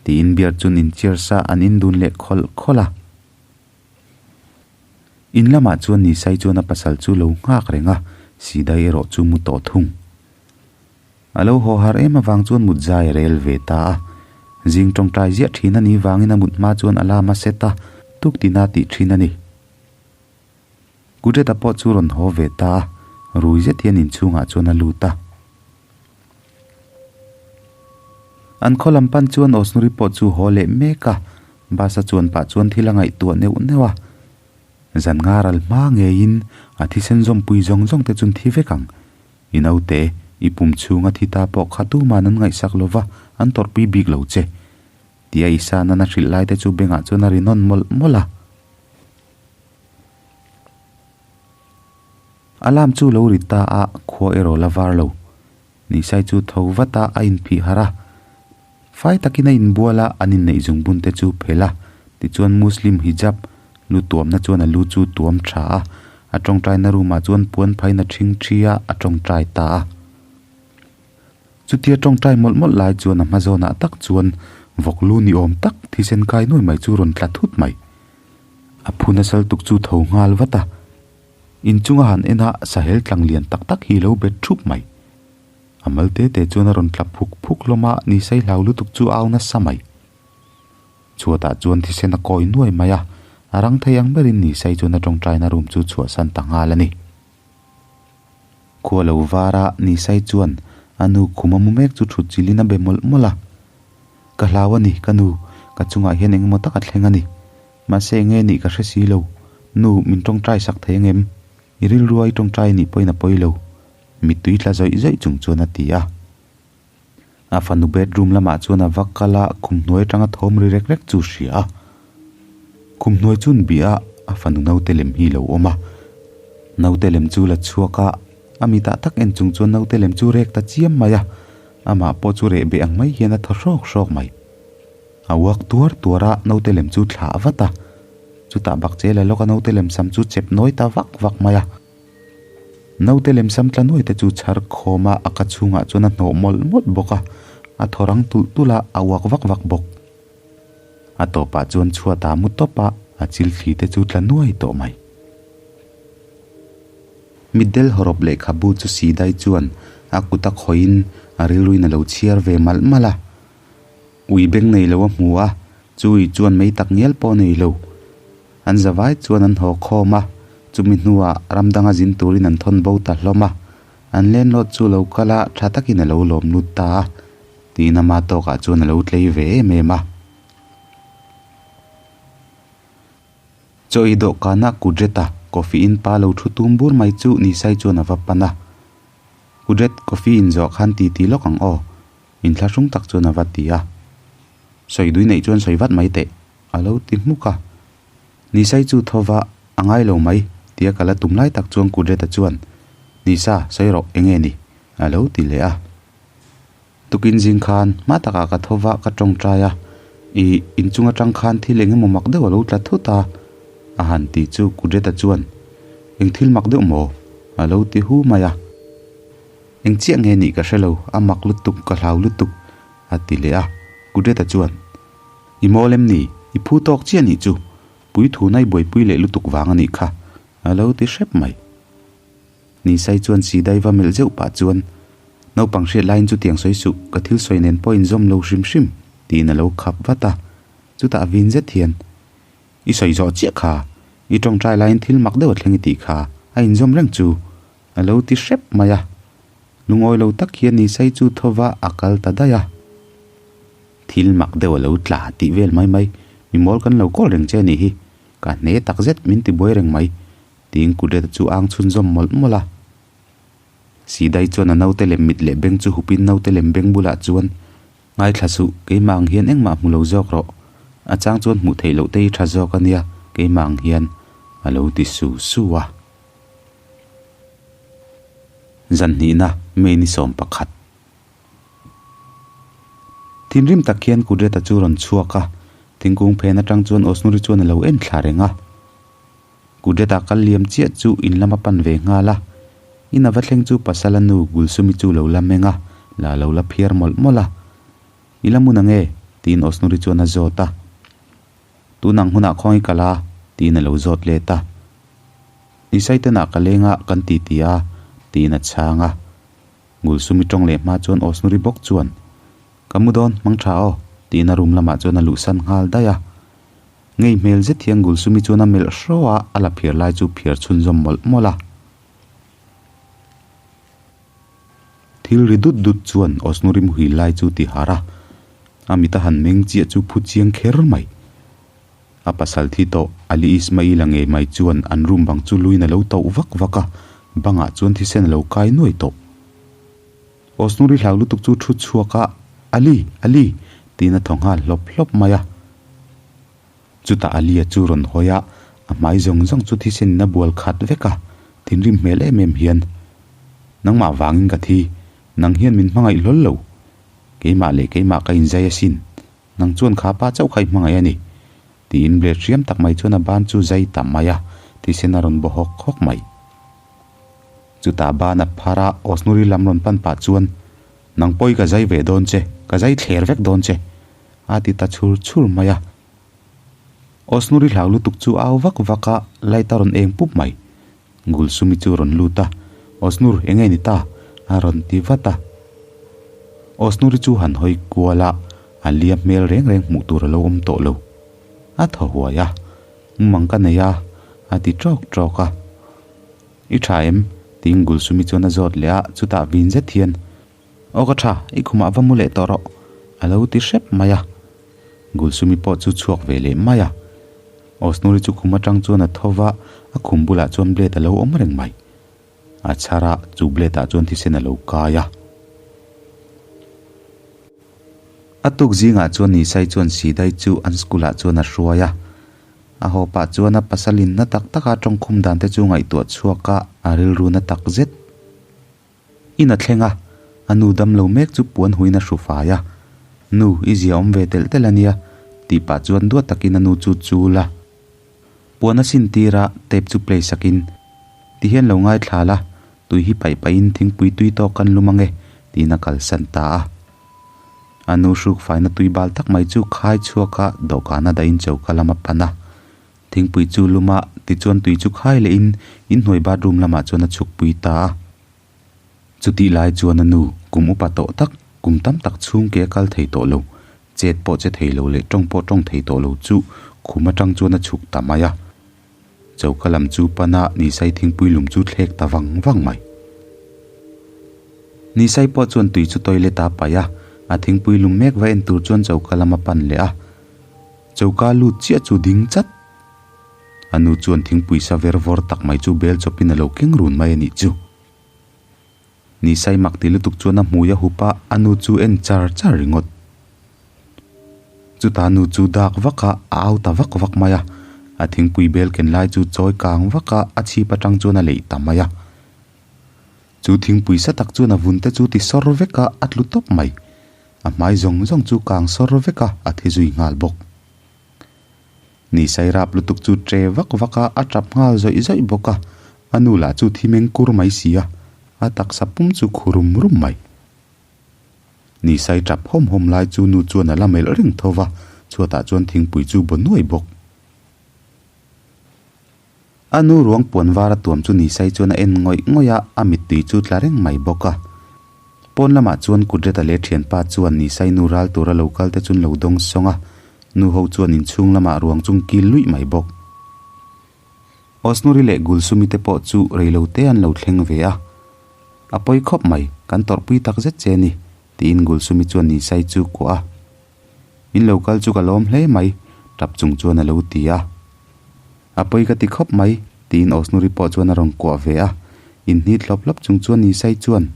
tiin beer chun inchiar sa an indun leh khawlh khawlh a. In lamah chuan Nisai chuan a pasal chu lo nghak reng a, Sidai erawh chu mu tawh thung. A lo haw har em avang chuan mut zai a rel ve ta a. Zing tawngtai ziah thin a nih vangin a mut hma chuan alarm a set a, tuk tina tih thin a ni. Kudreta pawh chu rawn haw ve ta a, rui zet hian inchhungah chuan a lut a. An khaw lam pan chuan Osnuri pawh chu haw leh mek a, bus a chuan pah chuan thil a ngaihtuah neuh neuh a. Zan nga ral hma ngeiin a thisen zawmpui zawng zawng te chun thi vek ang. I naute, i pum chhunga thi ta pawh kha tuman an ngaihsak lo va, an tawrhpui bik lo che. Tia Isana'n a hrilh lai te chu bengah chuan a ri nawn mawlh mawlh a. Alarm chu lo ri ta a, khua erawh la var lo. Nisai chu tho vat a, a inphih harh a. Fai takin a inbual a, an inneih zungbun te chu phelh a. Tichuan Muslim hijab lu tuamna chuan a lu chu tuam tha a, a tawngtaina room ah chuan puan phaiin a thing thi a, a tawngtai ta a. Chutia tawngtai mawlh mawlh lai chuan a hma zawnah tak chuan vawk lu ni awm tak thisen kai nuai mai chu rawn tla thut mai. A phu nasal tuk chu tho nghal vat a. Inchunga han en a sahel tlang lian tak tak hi lo bet thup mai. A mal te te chuan a rawn tla phuk phuk hlawm a, ni sei hlau lutuk chu a au nasa mai. Chhuatah chuan thisen a kawi nuai mai a, a rang thei ang berin ni sei chuan a tawngtaina room chu chhuahsan ta nghal a ni. Khua lo var a, ni sai chuan a nu khum a mu mek chu thut chilhin a be mawlh mawlh a. Ka hlau a ni, ka nu, ka chungah hian engemaw tak a thleng a ni. Mahse enge nih ka hre si lo. Nu, min tawngtai sak thei angem? I rilrua i tawngtai nih pawhin a pawi lo. Mittui tla zawih zawih chung chuan a ti a. A fanu bedroom lamah chuan a va kal a, khum hnuai atanga thawm ri rek rek chu hria a. Khum hnuai chuan bih a, a fanu naute lem hi lo awm a. Naute lem chu la chhuak a, a mitah tak en chung chuan naute lem chu rek ta chiam mai a. Amah pawh chu reh beh ang mai hian a thaw hrawk hrawk mai. A uak tuar tuar a, naute lem chu thlah vat a. Chutah bakcheh la lawka naute lem sam chu chep nawi ta vak vak mai a. Naute lem sam tla nuai te chu chhar khawm a, a ka chhungah chuan a hnawh mawlh mawlh bawk a, a thaw rang tulh tulh a, a uak vak vak bawk. A tawpah chuan chhuat a mu tawp a, a chil thli te chu tla nuai tawh mai. Mitdel hawrawp lehkhabu chu Sidai chuan a kut a khawihin a rilruin a lo chhiar ve malh malh a. Ui beng nei lo a hmu a, chu ui chuan mei tak ngial pawh a nei lo. An zavai chuan an haw khawm a, chumi hnuah ram danga zin turin an thawn bo ta hlawm a. An lenlawt chu lo kal a, tha takin a lo lawm lut ta a, tiin ama tawkah chuan a lo tlei ve em em a. Chaw ei dawhkana Kudret-a coffee in pa lo thu tum bur mai chu Nisai chuan a va pan a. Kudret, coffee in zawh khan ti ti lawk ang aw, inthlahrung tak chuan a va ti a. Sawi dui neih chuan sawi vat mai teh, a lo ti hmuk a. Nisai chu tho va, a ngai lo mai, tia ka la tum lai tak chuan Kudret-a chuan, Nisa, sawi rawh, eng nge ni? a lo ti leh a. Tukin zing khan hma takah ka tho va, ka tawngtai a, ih, inchung atang khan thil eng emaw mak deuh a lo tla thut a, a han ti chu Kudret-a chuan, Eng thil mak deuh maw? a lo ti hu mai a. Eng chiah nge nih ka hre lo, a mak lutuk, ka hlau lutuk, a ti leh a. Kudret-a chuan, I mawl em ni? I phu tawk chiah nih chu, puithuna i buaipui leh lutuk vang a nih kha, a lo ti hrep mai. Nisai chuan Sidai va melh zeuh pah chuan, Naupang hriat laiin chutiang sawi suh, ka thil sawi nen pawh inzawm lo hrim hrim, tiin a lo khap vat a. Chutah a vin zet hian, I sawi zawh chiah kha, i tawngtai laiin thil mak deuh a thleng i tih kha, a inzawm reng chu, a lo ti hrep mai a. Lungawi lo tak hian Nisai chu tho va a kal ta daih a. Thil mak deuh a lo tla tih vel mai mai, mi mawl kan lo kawl reng che a nih hi, ka hne tak zet min ti buai reng mai, Tiin Kudret chu ang chhunzawm mawlh mawlh a. Sidai chuan a naute lem mit leh beng chu hupin naute lem beng bulah chuan, Ngaithla suh, keimah ang hian engmah hmu lo zawk rawh. A chang chuan hmuh theih loh te hi tha zawk a nia, keimah ang hian, a lo ti su su a. Zan hnihna, May ni 11. Thinrim tak hian Kudret-a chu rawn chhuak a, thingkung phen atang chuan Osnuri chuan a lo en thla reng a. Kudret-a kal liam chiah chu in lam a pan ve nghal a, in a va thleng chu pasal a nu Gulsumi chu lo la meng a, la lo la phiar mawlh mawlh a. I la hmun ang e? tiin Osnuri chuan a zawt a. Tun ang hunah khawngi kal a? tiin a lo zawt let a. Nisaitenah ka leng a, kan ti ti a, tiin a chhang a. Gulsumi tawng leh hma chuan Osnuri bawk chuan, Ka mu dawn, hmang tha aw, tiin a room lamah chuan a luhsan nghal daih a. Ngei hmel zet hian Gulsumi chuan a melh hraw a, a la phiar lai chu phiar chhunzawm mawlh mawlh a. Thil ri dut dut chuan Osnuri muhil lai chu ti har a, a mit a han meng chiah chu phu chiang kher mai. A pasal thi tawh Ali Ismail-a ngei mai chuan an room bang chu luin a lo tauh vak vak a, bangah chuan thisen a lo kai nuai tawh. Osnuri hlau lutuk chu thu chhuak a, Ali! Ali! tiin a thaw nghal hlawp hlawp mai a. Chutah Ali-a chu rawn hawi a, a hmai zawng zawng chu thisen in a bual khat vek a, thinrim hmel em em hian, Nangmah vangin ka thi, nang hian min hmangaih hlawl lo. Keimah leh keimah ka inzai asin, nang chuan kha pa chauh kha i hmangaih a ni, tiin blade hriam tak mai chuan a ban chu zai ta mai a, thisen a rawn baw hawk hawk mai. Chutah ban a phar a, Osnuri lam rawn pan pah chuan, Nang pawi ka zai ve dawn che, ka zai thler vek dawn che, a ti ta chhur chhur mai a. Osnuri hlau lutuk chu au vak vak a, light a rawn eng pup mai. Gulsumi chu rawn lut a, Osnur, eng nge ni ta? a rawn ti vat a. Osnuri chu han hawi kual a, a lia hmel reng reng hmuh tur a lo awm tawh lo. A thaw huai a, Mumang ka nei a, a ti tawk tawk a. I tha em? tiin Gulsumi chuan a zawt leh a, chutah vin zet hian, Aw ka tha, i khumah va mu leh tawh rawh, a lo ti hrep mai a. Gulsumi pawh chu chhuak ve leh mai a. Osnuri chu khum atang chuan a tho va, a khum bulah chuan blade a lo awm reng mai. A chhar a, chu blade ah chuan thisen a lo kai a. A tuk zingah chuan Nisai chuan Sidai chu an school ah chuan a hruai a. A haw pah chuan a pasal in na tak taka tawngkhum dan te chu ngaihtuah chhuak a, a rilru na tak zet. In a thleng a, A nu damlo mek chu puan huiin a hru fai a, Nu, i zia awm ve telh telh a nia, tih pah chuan duat takin a nu chu chul a. Puan a sin tir a, tape chu play sakin, Ti hian lo ngaithla la, tui hi paih pahin thingpui tui tawk kan lum ange, tiin a kalsan ta a. A nu hruk faina tui bal tak mai chu khai chhuak a, dawhkan a dahin choka lam a pan a. Thingpui chu lum a, tichuan tui chu khai lehin inhnuai bathroom lamah chuan a chhukpui ta a. Chutih lai chuan a nu, kum upa tawh tak, kum tam tak chhung ke a kal thei tawh lo, chet pawh che thei lo leh tawng pawh tawng thei tawh lo chu khum atang chuan a chhuk ta mai a. Choka lam chu pana Nisai thingpui lum chu thlek ta vang vang mai. Nisai pawh chuan tui chu toilet a paih a, a thingpui lum mek va en tur chuan choka lam a pan leh a. Choka lut chiah chu ding chat. A nu chuan thingpui sa ver vawr tak mai chu bel chawpin a lo keng run mai a nih chu. Nisai mak ti lutuk chuan a hmui a hup a, a nu chu en char char ringawt. Chutah nu chu dak vak a, a au ta vak vak mai a. A thingpui bel ken lai chu chawi kang vak a, a chhip atang chuan a leih ta mai a. Chu thingpui sa tak chuan a vun te chu ti sawr vek a, a tlu tawp mai. A hmai zawng zawng chu kang sawr vek a, a thi zui nghal bawk. Ni sairap lutuk chu tre vak vak a, a tap nghal zawih zawih bawk a. A nu lah chu thi meng kur mai si a, a taksa pum chu khu rum rum mai. Ni sai tap hawm hawm lai chu nu chuan a la melh reng tho va, chhuatah chuan thingpui chu baw nuai bawk. A nu ruang puan var a tuam chu ni sai chuan a en ngawih ngawih a, a mittui chu tla reng mai bawk a. Pawn lamah chuan Kudreta leh thianpa chuan ni sai nu ral tura lo kal te chuan lo dawng sawng a, nu ho chuan inchhung lamah ruang chung kil luih mai bawk. Osnuri leh Gulsumi te pawh chu reilo te an lo thleng ve a. A pawi khawp mai, kan tawrhpui tak zet che ni, tiin Gulsumi chuan ni sai chu kuah a. In lo kal chu ka lawm hle mai, tap chung chuan a lo ti a. A pawi ka ti khawp mai, tiin Osnuri pawh chuan a rawn kuah ve a. Inhnit hlawp hlawp chung chuan Nisai chuan,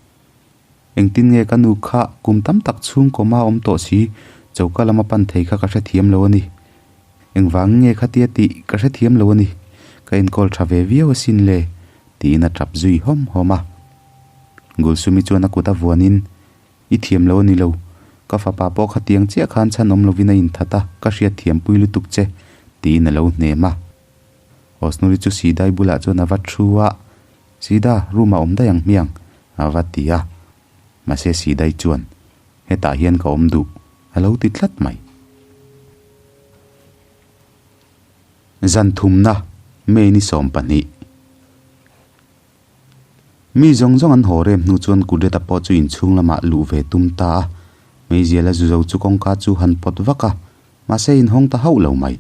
Engtin nge ka nu kha kum tam tak chhung kawma awm tawh si, choka lama pan thei kha ka hrethiam lo a ni. Engvang nge khatia tih ka hrethiam lo a ni, ka enkawl tha ve viau asin le, tiin a tap zui hawm hawm a. Gulsumi chuan a kut a vuanin, I thiam lo a ni lo. Ka fapa pawh khatiang chiah khan chhan awm lovin a inthat a, ka hriat thiampui lutuk che, tiin a lo hnem a. Osnuri chu Sidai bulah chuan a va thu a, Sida, room ah awm daih ang hmiang, a va ti a. Mahse Sidai chuan, Hetah hian ka awm duh, a lo ti tlat mai. Zan thumna, May ni 12. Mi zawng zawng an haw rem hnu chuan Kudreta pawh chu inchhung lamah luh ve tum ta a, meizial a zu zo chu kawngka chu han pawt vak a, mahse inhawng ta hauh lo mai.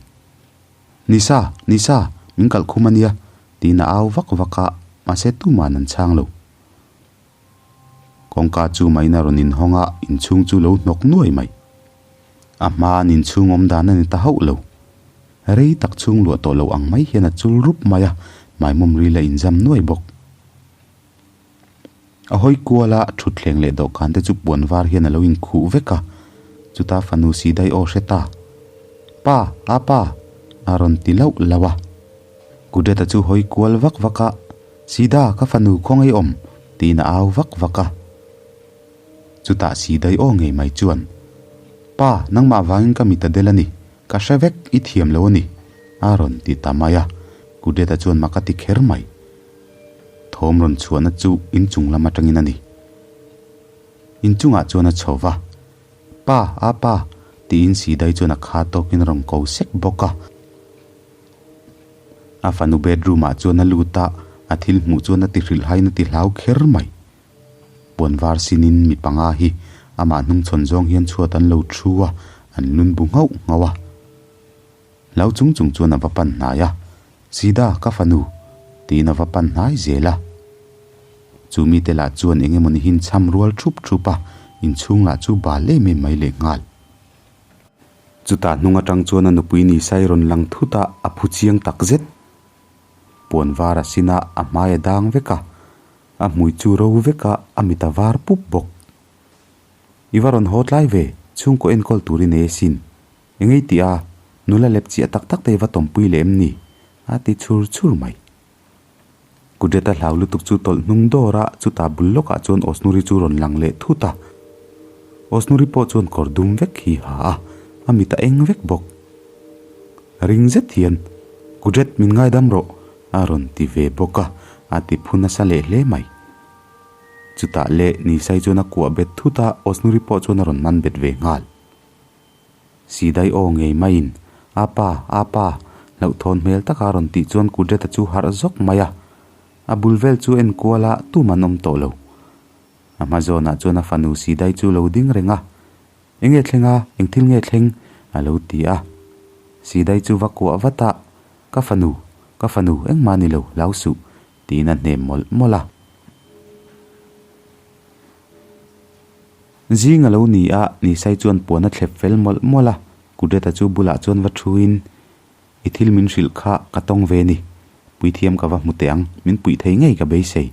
Nisa, Nisa, min kalh khum a nia, tiin a au vak vak a, mahse tuman an chhang lo. Kawngka chu main a rawn inhawng a, inchhung chu lo hnawk nuai mai. A hma an inchhung awm dan a ni ta hauh lo. Rei tak chhung luah tawh lo ang mai hian a chul rup mai a, maimawm ril a inzam nuai bawk. A hawi kual a, thutthleng leh dawhkan te chu puan var hian a lo inkhuh vek a, chuta fanu si dai aw hre ta. Pa! A pa! A rawn ti lauh lauh a. Kudreta chu hawi kual vak vak a, Sida, ka fanu khawngaih awm! tiin a au vak vak a. Chutah si dai aw ngei mai chuan, Pa, nangmah vangin ka mit a del a ni, ka hre vek, i thiam lo a ni, a rawn ti ta mai a, Kudreta chuan mak a ti kher mai. Thawm rawn chhuahna chu inchung lam atangin a ni. Inchungah chuan a chho va, Pa, a pa, tiin Sidai chuan a kha tawkin a rawn ko sek bawk a. A fanu bedroom ah chuan a lut a, a thil hmuh chuan a ti hrilhhain a ti hlau kher mai. Puan var sinin mi panga hi amah hnungchhawn zawng hian chhuat an lo thu a, an lun bu nghauh nghauh a. Hlau chung chung chuan a va pan hnai a, Sida, ka fanu, tiin a va pan hnai zel a. Chu mite lah chuan eng emawni hin cham rual thup thup a, inchhung lah chu bal em em mai leh nghal. Chutah hnung atang chuan a nupui ni sai rawn lang thut a, a phu chiang tak zet. Puan var a sin a, a hmai a dang vek a, a hmui chu ro vek a, a mit a var pup bawk. I va rawn haw tlai ve, chhungkaw enkawl tur i nei asin. Engei tih a, nula lep chiah tak tak te i va tawmpui leh em ni? a ti chhur chhur mai. Kudret-a hlau lutuk chu tawlh hnung dawr a, chutah bul lawkah chuan Osnuri chu rawn lang leh thut a. Osnuri pawh chuan kawr dum vek hi ha a, a mit a eng vek bawk. Ring zet hian, Kudret min ngaidam rawh, a rawn ti ve bawk a, a ti phu nasa leh hle mai. Chutah leh Nisai chuan a kuah bet thut a, Osnuri pawh chuan a rawn man bet ve nghal. Sidai aw ngei maiin, A pa, a pa, hlauhthawn hmel taka rawn tih chuan Kudret-a chu harh zawk mai a. A bul vel chu en kual a, tum an awm tawh lo. A hma zawnah chuan a fanu Sidai chu lo ding reng a. Enge thleng a, eng thil nge thleng? a lo ti a. Sidai chu va kuah vat a, Ka fanu, ka fanu, engmah ni lo, hlau suh, tiin a hnem mawlh mawlh a. Zing a lo ni a, Nisai chuan puan a thlep fel mawlh mawlh a, Kudret-a chu bulah chuan va thuin, I thil min hrilh kha ka tawng ve ni, puithiam ka va hmu teh ang, min puih thei ngei ka beisei,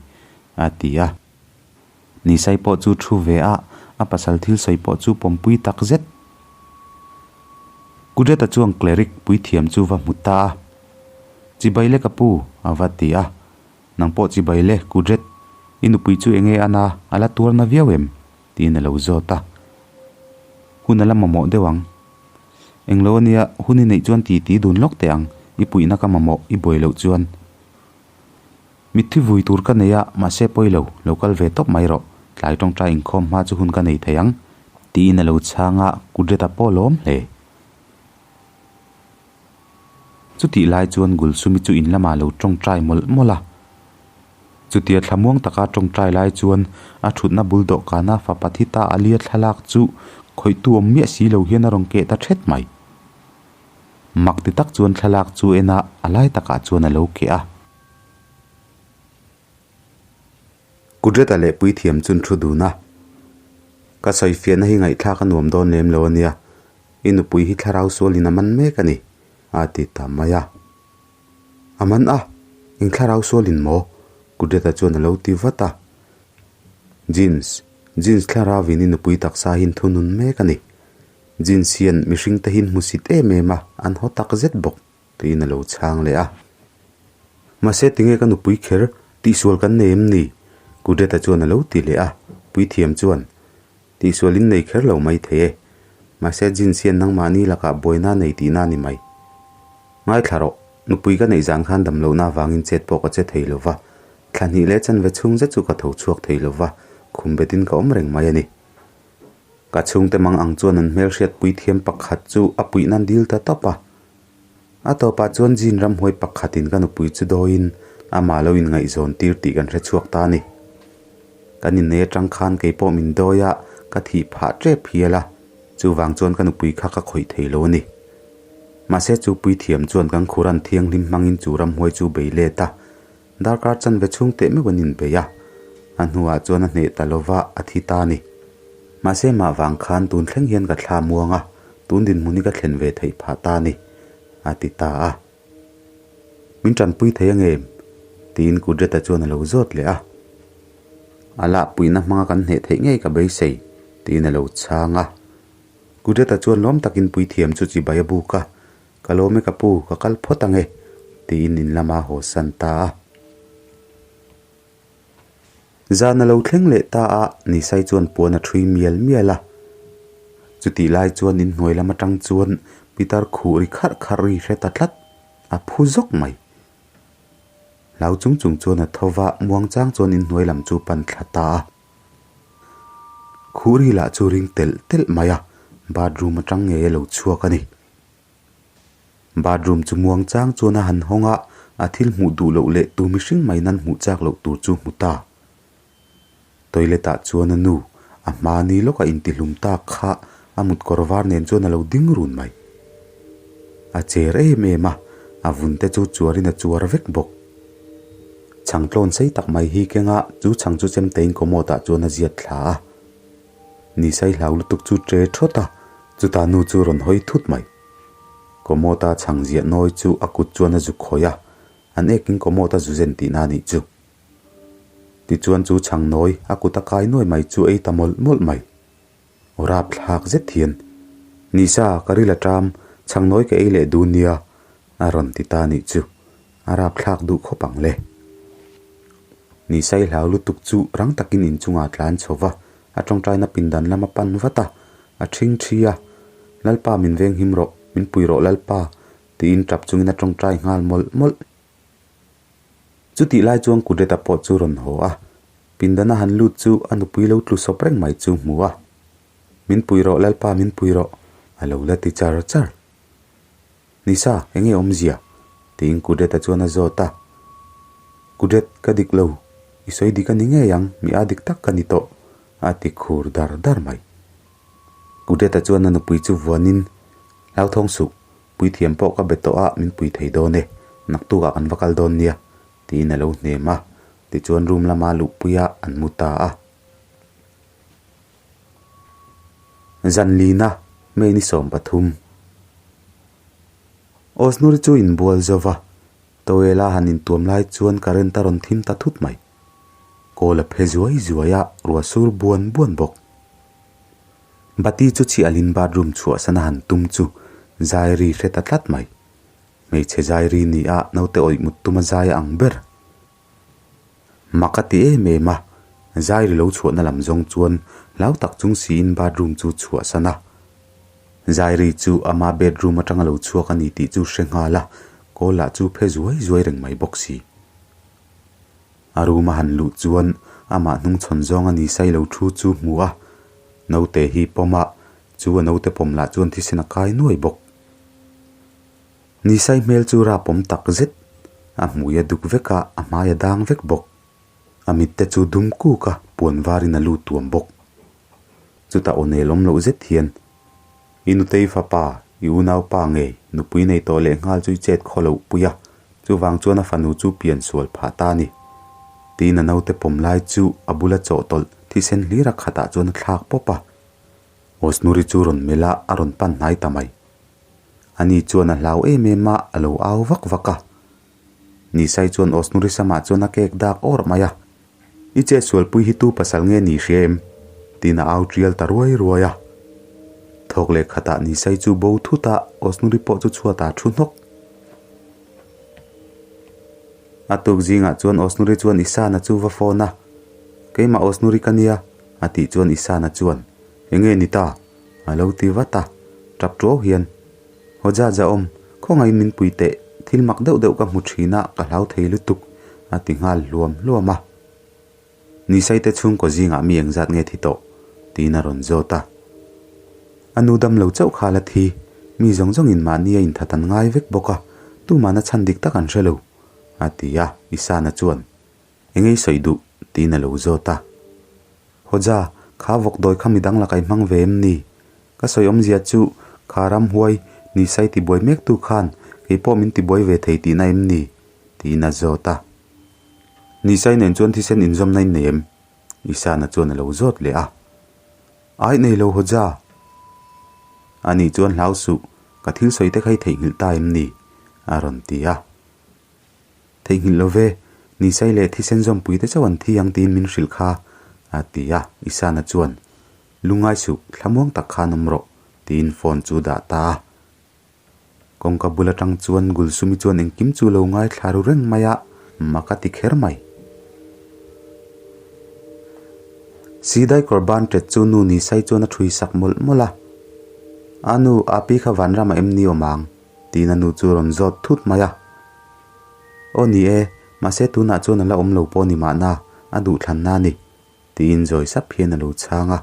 a ti a. Nisai pawh chu thu ve a, a pasal thil sawi pawh chu pawmpui tak zet. Kudret-a chuan cleric puithiam chu va hmu ta a, Chibai le ka pu, a va ti a. Nang pawh chibai le, Kudret, i nupui chu enge a na, a la tuar na viau em? tiin a lo zawt a. Hun a la mamawh deuh ang. Englo ania, hun i neih chuan ti ti dun lawk teh ang, i puihna ka mamawh, i buai loh chuan. Mitthi vui tur ka nei a, mahse pawi lo, lo kal ve tawp mai rawh, tlai tawngtai inkhawm hma chu hun ka nei thei ang, tiin a lo chhang a, Kudret-a pawh lawm hle. Chutih lai chuan Gulsumi chu in lamah lo tawngtai mawlh mawlh a. Chutia thlamuang taka tawngtai lai chuan a thutna bul dawhkana fapa thi ta Alia thlalak chu khawihtu awm miah si lo hian a rawn keh ta thet mai. Mak ti tak chuan thlalak chu en a, a lai takah chuan a lo keh a. Kudret-a leh puithiam chuan thu dun a, Ka sawifiahna hi ngaihthlak a nuam dawn lem lo ania, I nupui hi thlarau sualin a man mek a ni, a ti ta mai a. A man a? Eng thlarau sualin maw? Kudret-a chuan a lo ti vat a. Jeans, Jeans thlarauin i nupui taksa hi thunun mek a ni. Jeans hian mihringte hi hmusit em em a, an haw tak zet bawk, tiin a lo chhang leh a. Mahse tinge ka nupui kher tihsual kan nei em ni? Kudret-a chuan a lo ti leh a, puithiam chuan, Tihsual in nei kher lo mai thei e. Mahse jeans hian nangmahni lakah buaina nei tihna a ni mai. Ngaithla rawh, nupui ka neih zan khan damlohna avangin chet pawh ka che thei lo va, thla hnih leh chanve chhung zet chu ka tho chhuak thei lo va, khum betin ka awm reng mai a ni. Ka chhungte mang ang chuan an hmelhriatpui thiam pakhat chu a puih nan dil ta tawp a. A tawpah chuan jean ramhuai pakhatin ka nupui chu dawiin amah lo inngaihzawn tir tih kan hre chhuak ta a ni. Kan innei atang khan kei pawh min dawi a, ka thih phah tep hial a, chuvang chuan ka nupui kha ka khawih thei lo a ni. Mahse chu puithiam chuan kan Quran thianghlim hmangin chu ramhuai chu bei let a, darkar chanve chhung teh meuh an inbei a, a hnuah chuan a hneh ta lova a thi ta a ni. Mahse mah vang khan tun thleng hian ka thla muang a, tun dinhmun hi ka thlen ve theih phah ta a ni, a ti ta a. Min tanpui thei ang em? tiin Kudret-a chuan a lo zawt leh a. A lahpuihna hmanga kan hneh theih ngei ka beisei, tiin a lo chhang a. Kudret-a chuan lawm takin puithiam chu chibai a buk a, Ka lawm e ka pu, ka kal phawt ang e, tiin in lama haw san ta a. Zan a lo thleng leh ta a, Nisai chuan puan a ṭhui mial mial a. Chutih lai chuan inhnuai lam aṭang chuan Pitar khuh ri kharh kharh ri hre ta tlat, a phu zawk mai. Hlau chung chung chuan a tho va, muangchang chuan inhnuai lam chu pan thla ta a. Khuh ri lah chu ring telh telh mai a, bathroom aṭang ngei a lo chhuak a ni. Bathroom chu muangchang chuan a han hawng a, a thil hmuh duh loh leh tu mihring mai nan hmuh chak loh tur chu hmu ta. Toilet ah chuan a nu, a hma ni lawk a intihlum tak kha a mut kawr var nen chuan a lo ding run mai. A cher em em a, a vun te chu chuarin a chuar vek bawk. Chhang tlawn sei tak mai hi keng a, chu chhang chu chemtein commode ah chuan a ziat thla a. Nisai hlau lutuk chu tre thawt a, chutah nu chu rawn hawi thut mai. Commode-a chhang ziah nawi chu a kut chuan a zu khawi a, an ekin commode a zu zen tihna a nih chu. Tichuan chu chhang nawi a kut a kai nuai mai chu ei ta mawlh mawlh mai. Aw rap thlak zet hian, Nisa, ka ril a ṭam, chhang nawi ka ei leh dun nia, a rawn ti ta a nih chu. A rap thlak duh khawp ang le. Nisai hlau lutuk chu rang takin inchungah a tlan chho va, a tawngtaina pindan lam a pan vat a, a thing thi a, Lalpa min veng him rawh, min pui rawh Lalpa, tiin tap chungin a tawngtai nghal mawlh mawlh. Chutih lai chuan Kudeta pawh chu rawn haw a, pindana han lut chu a nupui lo tlu sawp reng mai chu hmu a, Min pui rawh Lalpa min pui rawh, a lo la ti char char. Nisa, enge awmzia? tiin Kudeta chuan a zawt a. Kudet, ka dik lo. I sawi dik a ni ngei ang, mi a dik tak ka ni tawh, a ti khur dar dar mai. Kudeta chuan a nupui chu vuanin, Hlauthawng suh, puithiam pawh ka be tawh a, min pui thei dawn e, naktukah kan va kal dawn nia, tiin a lo hnem a. Tichuan room lama luhpuia an mu ta a. Zanlina, May ni 13. Osnur chu inbual zo va, towel a han intuam lai chuan current a rawn thim ta thut mai. Kawl a phe zuai zuai a, ruah sur buan buan bawk. Bati chu chhiahlin bathroom chhuahsan a han tum chu zai ri hre ta tlat mai. Hmeichhe zai ri ni a naute awih mut tuma zai a ang ber. Mak a ti em em a, zai ri lo chhuahna lam zawng chuan hlau tak chung siin bathroom chu chhuahsan a. Zai ri chu ama bedroom atanga lo chhuak a ni tih chu hre nghal a, kawl lah chu phe zuai zuai reng mai bawk si. A room a han luh chuan amah hnungchhawn zawng a ni sai lo thu chu hmu a, naute hi pawm a, chu a naute pawm lah chuan thisen a kai nuai bawk. Nisai hmel chu rapawm tak zet, a hmui a duk vek a, a hmai a dang vek bawk. A mit te chu dum kuk a, puan varin a lut tuam bawk. Chutah aw nel awm loh zet hian, I nutei fapa, i unaupa ngei, nupui nei tawh leh nghal chu i chet khaw loh pui a, chuvang chuan a fanu chu pian sual phah ta a ni. Tiin a naute pawm lai chu a bula chawhtawlh thisen hlir a khatah chuan a thlak pawp a. Osnuri chu rawn melh a, a rawn pan hnai ta mai. Ani chuan a hlau em em a, a lo au vak vak a. Nisai chuan Osnuri samah chuan a kek dak awr mai a. I chetsualpui hi tu pasal nge ni hria em? tiin a au tial ta ruai ruai a. Thawk leh khatah Nisai chu bo thut a, Osnuri pawh chu chhuatah a thu hnawk. A tuk zingah chuan Osnuri chuan Isana chu va phone a, Keimah Osnuri ka nia, a tih chuan Isana chuan, Enge ni ta? A lo ti vat a, tap tuau hian, Hoja Jaom, khawngaiin min pui teh, thil mak deuh deuh ka hmu thin a, ka hlau thei lutuk, a ti nghal hluam hluam a. Nisaite chhungkaw zingah mi engzat nge thi tawh? tiin a rawn zawt a. A nu dam lo chauh kha la thi, mi zawng zawngin mahni a inthat an ngai vek bawk a, tumahna chhan dik tak an hre lo, a ti a, Isana chuan, Eng ei sawi duh? tiin a lo zawt a. Hoja, kha vawk dawi kha midang lakah i hmang ve em ni? Ka sawi awmzia chu, kha ramhuai, Nisai tibuai mektu khan kei pawh min tibuai ve thei tihna em ni? tiin a zawt a. Nisai nen chuan thisen inzawmna in nei em? Isana chuan a lo zawt leh a. Aih nei lo Hoja! Ani chuan hlau suh, ka thil sawi te kha i theihnghilh ta em ni? a rawn ti a. Theihnghilh lo ve, Nisai leh thisen zawmpui te chauh an thi ang tiin min hrilh kha, a ti a, Isana chuan, Lungngai suh, thlamuang tak khan awm rawh, tiin phone chu dah ta a. Kawngka bul atang chuan Gulsumi chuan engkim chu lo ngaithla ru reng mai a, mak a ti kher mai. Sidai kawr ban tet chu nu Nisai chuan a thui sak mawlh mawlh a, A nu, Api kha vanram a em ni awm ang? Tiin a nu chu a rawn zawt thut mai a. Aw ni e, mahse tunah chuan a la awm lo pawh ni mahna, a duhthlanna a ni, tiin zawi sap hian a lo chhang a.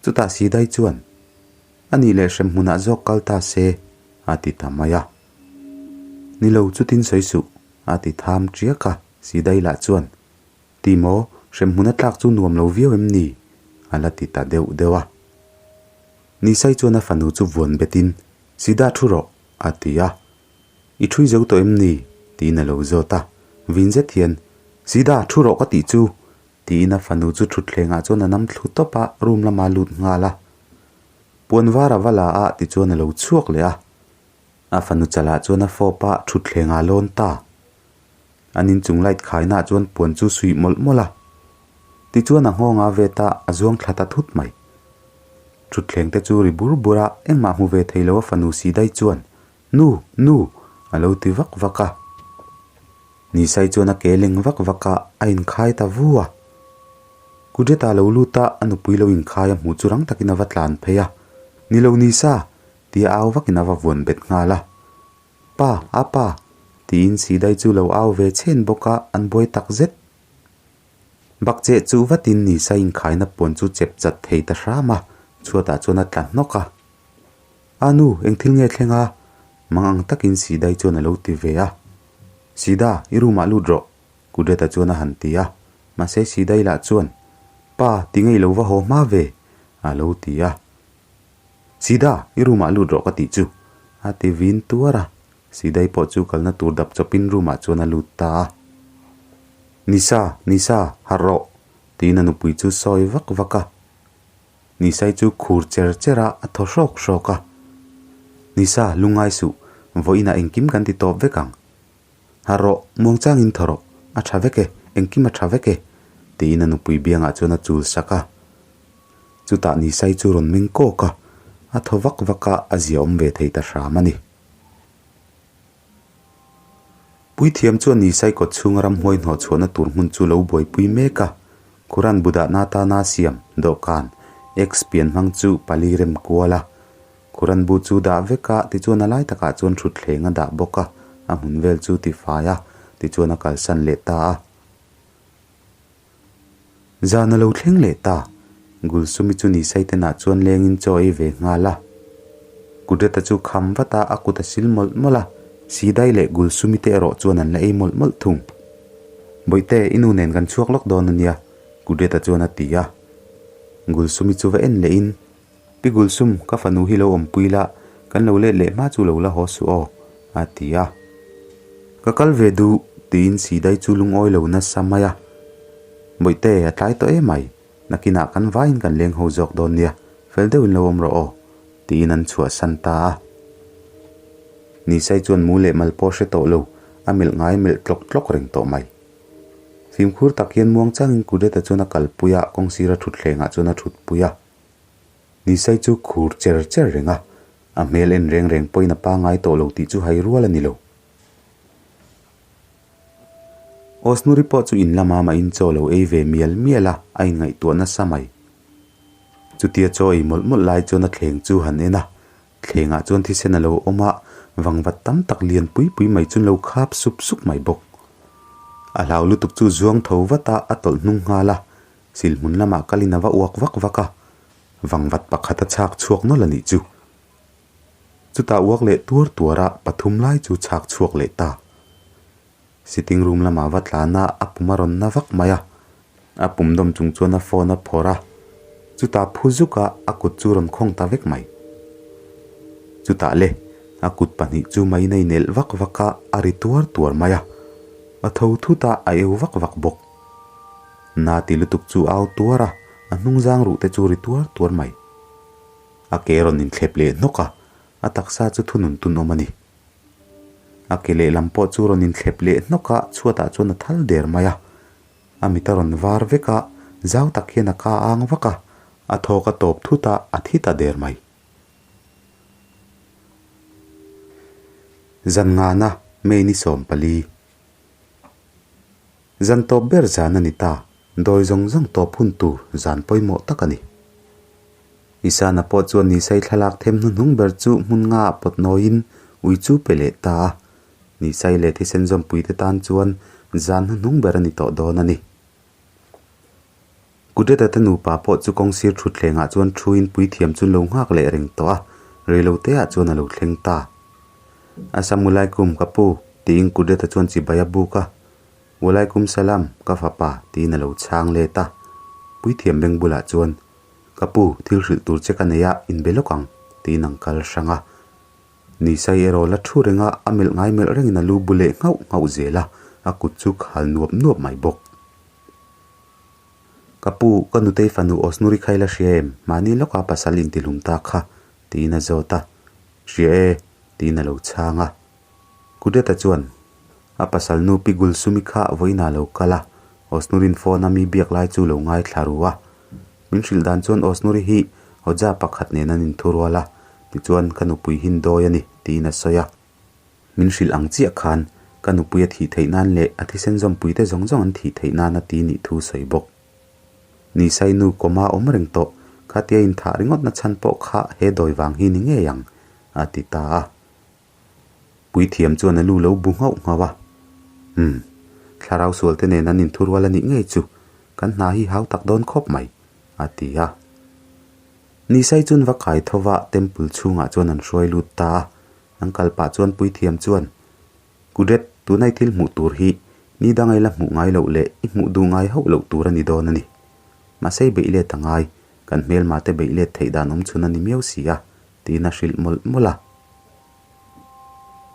Chutah Sidai chuan, A nih leh hrem hmunah zawk kal ta se, a ti ta mai a. Ni lo chutin sawi suh, a ti tham tiak a, Sidai lah chuan, Ti maw, hrem hmuna tlak chu nuam lo viau em ni? a la ti ta deuh deuh a. Nisai chuan a fanu chu vuan betin, Sida thu rawh, a ti a. I thui zo tawh em ni? tiin a lo zawt a. Vin zet hian, Sida, thu rawh ka tih chu! tiin a fanu chu thutthlengah chuan a nam thlu tawp a, room lamah a lut nghal a. Puan var a va la a tichuan a lo chhuak leh a. A fanu chalah chuan a fawp a, thutthlengah a lawn ta. An inchung light khainaah chuan puan chu suih mawlh mawlh a. Tichuan a nghawng a vet a, a zuang thla ta thut mai. Thutthleng te chu ri bur bur a, engmah hmu ve thei lo a fanu si daih chuan, Nu! Nu! a lo ti vak vak a. Nisai chuan a ke leng vak vak a, a inkhai ta vu a. Kudret-a lo lut a, a nupui lo inkhai a hmuh chu rang takin a va tlan phei a. Ni lo Nisa! tia au vakin a va vuan bet nghal a. Pa! A pa! tiin Sidai chu lo au ve chhen bawk a, an buai tak zet. Bakcheh chu vatin Nisa inkhaina puan chu chep chat thei ta hram a, chhuatah chuan a tla hnawk a. A nu, eng thil nge thleng a? Mang ang takin Sidai chuan a lo ti ve a. Sida, i room ah lut rawh, Kudret-a chuan a han ti a. Mahse Sidai lah chuan, Pa, ti ngei lo va haw hma ve, a lo ti a. Sida, i room ah lut rawh ka tih chu, a ti vin tuar a. Sidai pawh chu kalna tur dap chawpin room ah chuan a lut ta a. Nisa, Nisa, harh rawh, tiin a nupui chu sawi vak vak a. Nisai chu khur cher cher a, a thaw hrawk hrawk a. Nisa, lungngai suh, vawiinah engkim kan ti tawp vek ang. Harh rawh, muangchangin thaw rawh, a tha vek e, engkim a tha vek e, tiin a nupui biangah chuan a chul sak a. Chutah Nisai chu rawn meng kawk a, a thaw vak vak a, a ziaawm ve thei ta hram a ni. Puithiam chuan Nisai kawt chhunga ramhuai hnawh chhuahna tur hmun chu lo buaipui mek a, Quran Budahna atana siam dawhkan X pian hmang chu pali rem kual a. Quran bu chu dah vek a, tichuan a lai takah chuan thutthleng a dah bawk a, a hmun vel chu tifai a, tichuan a kalsan leh ta a. Zan a lo thleng leh ta. Gulsumi chu Nisai tenah chuan lengin chaw ei ve nghal a. Kudret-a chu kham vat a, a kut a sil mawlh mawlh a. Sidai leh Gulsumi te erawh chuan an la ei mawlh mawlh thung. Bawihte, i nu nen kan chhuak lawk dawn a nia, Kudret-a chuan a ti a. Gulsumi chu va en lehin, Pi Gulsum, ka fanu hi lo awmpui la, kan lo let leh hma chu lo la haw suh aw, a ti a. Ka kal ve duh, tiin Sidai chu lungawi lo nasa mai a. Bawihte, a tlai tawh em mai, nakinah kan vaiin kan leng ho zawk dawn nia, fel deuhin lo awm rawh aw, tiin an chhuahsan ta a. Nisai chuan mu leh mal pawh hre tawh lo, a melh ngai melh tlawk tlawk reng tawh mai. Fimkhur tak hian muang changin Kudeta chuan a kalpui a, kawngsira thutthlengah chuan a thutpui a. Nisai chu khur cher cher reng a, a hmel en reng reng pawhin a pangai tawh lo tih chu hai rual a ni lo. Osnuri pawh chu in lama mahin chaw lo ei ve mial mial a, a inngaihtuah nasa mai. Chutia chaw ei mawlh mawlh lai chuan a thleng chu han en a, thlengah chuan thisen a lo awm a, vangvat tam tak lian pui pui mai chu an lo khap sup sup mai bawk. A hlau lutuk chu zuang tho vat a, a tawlh hnung nghal a, Silhmun lamah kalin a va uak vak vak a, vangvat pakhat a chhak chhuak nawlh a nih chu. Chutah uak leh tuar tuar a pathum lai chu chhak chhuak leh ta. Sitting room lamah va tlan a, a pum a rawn na vak mai a. A pum dawm chung chuan a phone a phawrh a, chutah phu zuk a a kut chu rawn khawng ta vek mai. Chutah le, a kut pahnih chu maiin a inelh vak vak a, a ri tuar tuar mai a. A tho thut a, a eu vak vak bawk. Na ti lutuk chu au tuar a, a hnungzang ruh te chu ri tuar tuar mai. A ke rawn inthlep leh hnawk a, a taksa chu thunun tun awm a ni. A ke lehlam pawh chu rawn inthlep leh hnawk a, chhuatah chuan a thal der mai a. A mit a rawn var vek a, zau tak hian a ka ang vak a, a thawk a tawp thut a, a thi ta der mai. Zan ngana May ni 14. Zan tawp ber zan a ni ta, dawi zawng zawng tawp hun tur zan pawimawh tak a ni. Isana pawh chuan Nisai thlalak them hnuhnung ber chu hmun nga ah pawt nawiin ui chu pe leh ta a, Nisai leh thisen zawmpuite tan chuan zan hnuhnung ber a ni tawh dawn a ni. Kudeta te nupa pawh chu kawngsir thutthlengah chuan thuin puithiam chu lo nghak leh reng tawh a, reiloteah chuan a lo thleng ta. Assamulaikum ka pu, tiin Kudeta chuan chibai a buk a. Walaikum salam, ka fapa, tiin a lo chhang let a. Puithiam beng bulah chuan, Ka pu, thil hrilh tur che ka nei a, inbe lawk ang, tiin an kal hrang a. Nisai erawh la thu reng a, a melh ngai melh rengin a lu bu leh nghauh nghauh zel a, a kut chu khal nuap nuap mai bawk. Ka pu, ka nutei fanu Osnuri kha i la hria em? Mahni lawka pasal intihlum ta kha, tiin a zawt a. Hria e, tiin a lo chhang a. Kudeta chuan, A pasal nu Pi Gulsumi kha vawiinah a lo kal a, Osnurin phone a mi biak lai chu lo ngaithla ru a. Min hrilh dan chuan Osnuri hi Hoja pakhat nen an inthurual a, tichuan ka nupui hi dawi a ni, tiin a sawi a. Min hrilh ang chiah khan Ka nupui a thih theih nan leh a thisen zawmpuite zawng zawng an thih theih nan a ti nih thu sawi bawk. Nisai nu kawma awm reng tawh, khatia inthah ringawt na chhan pawh kha he dawi vang hi ni ngei ang, a ti ta a. Puithiam chuan a lu lo bu nghauh nghauh a, Umm, thlarau sualte nen an inthurual a nih ngei chu, kan hna hi hau tak dawn khawp mai, a ti a. Nisai chun va kai tho va temple chhungah chuan an hruai lut ta a, an kal pah chuan puithiam chuan, Kudret, tunai thil hmuh tur hi ni dangai la hmuh ngai loh leh i hmuh duh ngai hauh loh tur a ni dawn a ni. Mahse i beih let a ngai, kan hmelma te beih let theih dan awm chhun a ni miau si a, tiin a hrilh mawlh mawlh a.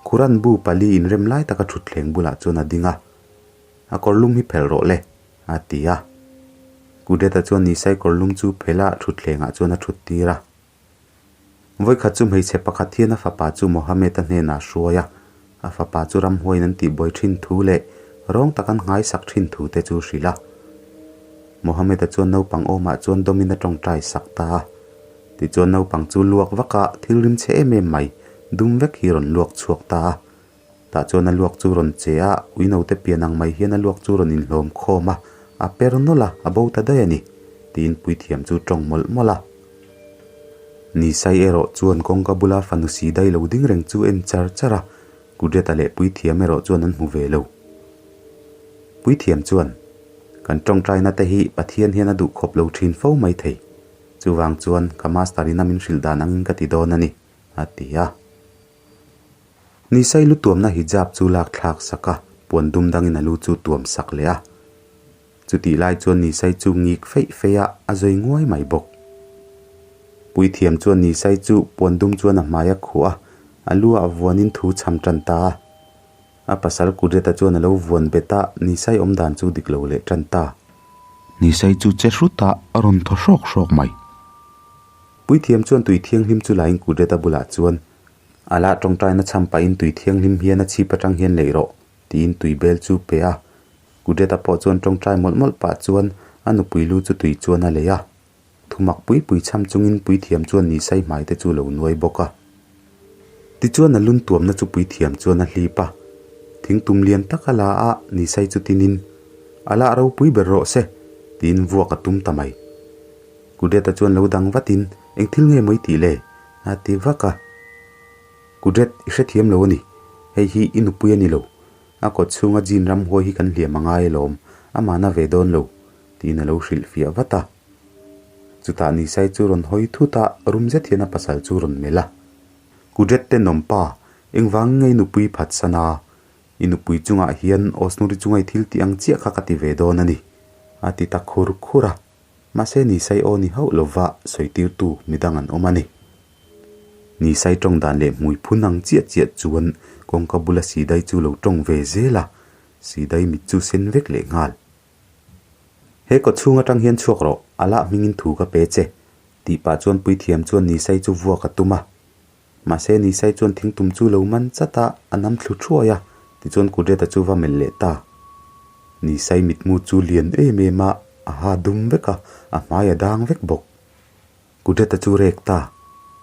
Quran bu pali inrem lai taka thutthleng bulah chuan a ding a, A kawrlum hi phelh rawh le, a ti a. Kudret-a chuan Nisai kawrlum chu phelh a thutthlengah chuan a thut tir a. Vawikhat chu hmeichhe pakhat hian a fapa chu Mohammed-a hnenah a hruai a, a fapa chu ramhuaiin an tihbuai thin thu leh rawng tak an nghaisak thin thu te chu hrilh a. Mohammed-a chuan naupang awmah chuan dawmin a tawngtai sak ta a. Tichuan naupang chu luak vak a, thil rim chhe em em mai, dum vek hi rawn luak chhuak ta a. Tah chuan a luak chu rawn che a, uinote pian ang mai hian a luak chu rawn inhlawm khawm a, a per nawlh a, a bo ta daih a ni, tiin puithiam chu tawng mawlh mawlh a. Nisai erawh chuan kawngka bula fanu si dai lo ding reng chu en char char a, Kudreta leh puithiam erawh chuan an hmu ve lo. Puithiam chuan, Kan tawngtaina te hi Pathian hian a duh khawp lo thin fo mai thei. Chuvang chuan ka master in a min hrilh dan angin ka ti dawn a ni, a ti a. Nisai lu tuamna hijab chu lak thlak sak a, puan dum dangin a lu chu tuam sak leh a. Chutih lai chuan Nisai chu ngik feih feih a, a zawi nguai mai bawk. Puithiam chuan Nisai chu puan dum chuan a hmai a khuh a, a lu ah vuanin thu chham tan ta a. A pasal Kudreta chuan a lo vuan bet a, Nisai awm dan chu dik lo leh tan ta. Nisai chu che hrut a, a rawn thaw hrawk hrawk mai. Puithiam chuan tui thianghlim chu lain Kudreta bulah chuan A lah tawngtaina chham pahin tui thianghlim hian a chhip atang hian leih rawh, tiin tui bel chu pe a. Kudreta pawh chuan tawngtai mawlh mawlh pah chuan a nupui lu chu tui chuan a leih a. Thumak pui pui chham chungin puithiam chuan Nisai hmai te chu lo nuai bawk a. Tichuan a lun tuamna chu puithiam chuan a hlip a. Thingtum lian tak a la a, Nisai chu tinin, A lah ropui ber rawh se, tiin vuak a tum ta mai. Kudreta chuan lo dang vatin, Eng thil nge maw i tih le? A ti vak a. Kudret, i hrethiam lo a ni. Hei hi i nupui a ni lo. A kawt chhunga jean ramhuai hi kan hliam a ngai alawm, a mahna ve dawn lo, tiin a lo hrilh fiah vat a. Chutah Nisai chu rawn hawi thut a, rum zet hian a pasal chu rawn melh a. Kudret tenawm pa, engvang nge i nupui phatsan a? I nupui chungah hian Osnuri chunga i thil tih ang chiah kha ka ti ve dawn a ni, a ti ta khur khur a. Mahse Nisai aw ni hauh lova sawitirtu midang an awm a ni. Nisai tawng dan leh hmui phun ang chiah chiah chuan kawngka bula Sidai chu lo tawng ve zel a, Sidai mit chu sen vek leh nghal. He kaw chhung atang hian chhuak rawh, a lah hmingin thu ka pe che, tih pah chuan puithiam chuan Nisai chu vuak a tum a. Mahse Nisai chuan thingtum chu lo man chat a, a nam thlu thuai a, tichuan Kudreta chu va melh leh ta. Nisai mitmu chu lian em em a, a ha dum vek a, a hmai a dang vek bawk. Kudreta chu rek ta,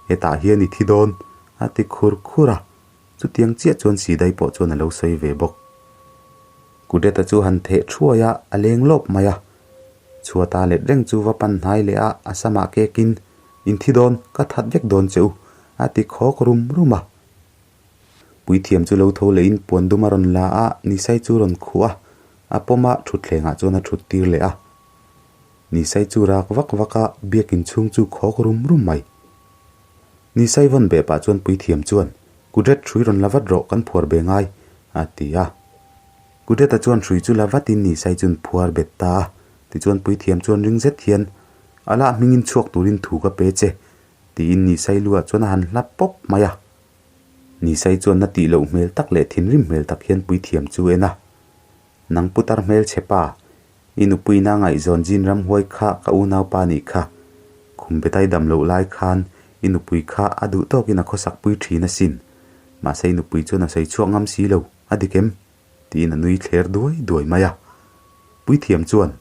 Hetah hian i thi dawn, a ti khur khur a, chutiang chiah chuan Sidai pawh chuan a lo sawi ve bawk. Kudreta chu han theh thuai a, a leng lawp mai a. Chhuata let reng chu va pan hnai leh a, a samah kekin, In thi dawn, ka that vek dawn che u, a ti khawk rum rum a. Puithiam chu lo tho lehin puan dum a rawn la a, Nisai chu rawn khuh a, a pawm a, thutthlengah chuan a thut tir leh a. Nisai chu rak vak vak a, biakin chhung chu khawk rum rum mai. Nisai vawn beh pah chuan puithiam chuan, Kudret hrui rawn la vat rawh, kan phuar be ngai, a ti a. Kudreta chuan hrui chu la vatin Nisai chuan phuar bet ta a, tichuan puithiam chuan ring zet hian, A lah hmingin chhuak turin thu ka pe che, tiin Nisai luah chuan a han hlap pawp mai a. Nisai chuan na tih loh hmel tak leh thinrim hmel tak hian puithiam chu en a. Nang putar hmel che pa, i nupuina ngaihzawn zin ramhuai kha ka unaupa nih kha. Khum betai dam loh lai khan i nupui kha a duh tawkin a khawsak pui thin asin. Mahse i nupui chuan a sawi chhuak ngam si lo, a dik em? Tiin a nui thler duai duai mai a. Puithiam chuan,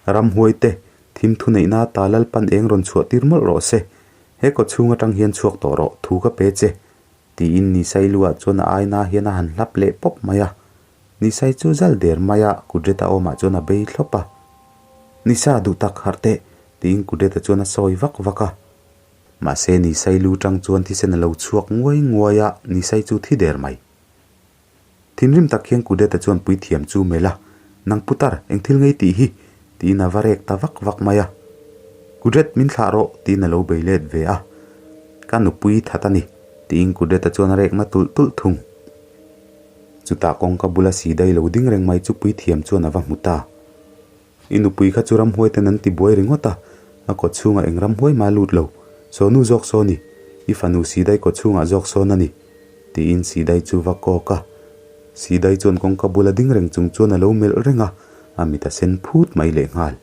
Ramhuai te, thim thu neihna ta Lalpan eng rawn chhuah tir mawlh rawh se, he kaw chhung atang hian chhuak tawh rawh, thu ka pe che, tiin Nisailuah chuan a aina hian a han hlap leh pawp mai a. Nisai chu zal der mai a, Kudret-a awmah chuan a bei thlawp a. Nisa, duh tak harh teh, tiin Kudret-a chuan a sawi vak vak a. Mahse, Nisai lu tang chuan thisen a lo chhuak nguai nguai a, Nisai chu thi der mai. Thinrim tak hian Kudret-a chuan puithiam chu melh a, Nang putar, eng thil ngei tih hi? tiin a va rek ta vak vak mai a. Kudret, min thlah rawh, tiin a lo bei let ve a. Ka nupui that a ni, tiin Kudret-a chuan a rekna tulh tulh thung. Chutah kawngka bula si dai lo ding reng mai chu puithiam chuan a va hmu ta. I nupui kha chu ramhuai ten an ti buai ringawt a, a kaw chhungah eng ramhuai mah lut lo. Sawnu zawk sawn i, i fanu Sidai kaw chhungah zawk sawn a ni, tiin Sidai chu va kawk a. Sidai chuan kawngka bula ding reng chung chuan a lo melh reng a, a mit a sen phut mai lehnghal.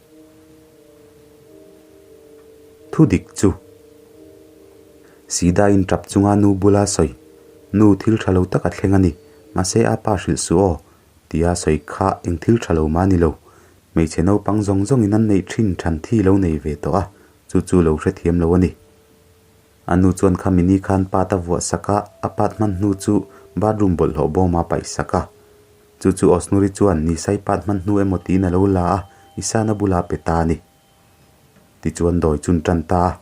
Thu dik chu. Sidaiin tap chunga nu bula sawi, Nu thil tha lo tak a thleng a ni, mahse a pa hrilh suh aw, tia sawi kha eng thil tha lo mah ni lo. Hmeichhe naupang zawng zawngin an neih thin than thi lo nei ve tawh a, chu chu lo hrethiam lo a ni. A nu chuan kha mini khan pat a vuah sak a, a pat hman hnu chu bathroom bawlhhlawh bawm a paih sak a. Chu chu Osnuri chuan Nisai pat hman hnu emaw tiin a lo la a, Isana bulah a pe ta a ni. Tichuan dawi chun tan ta a,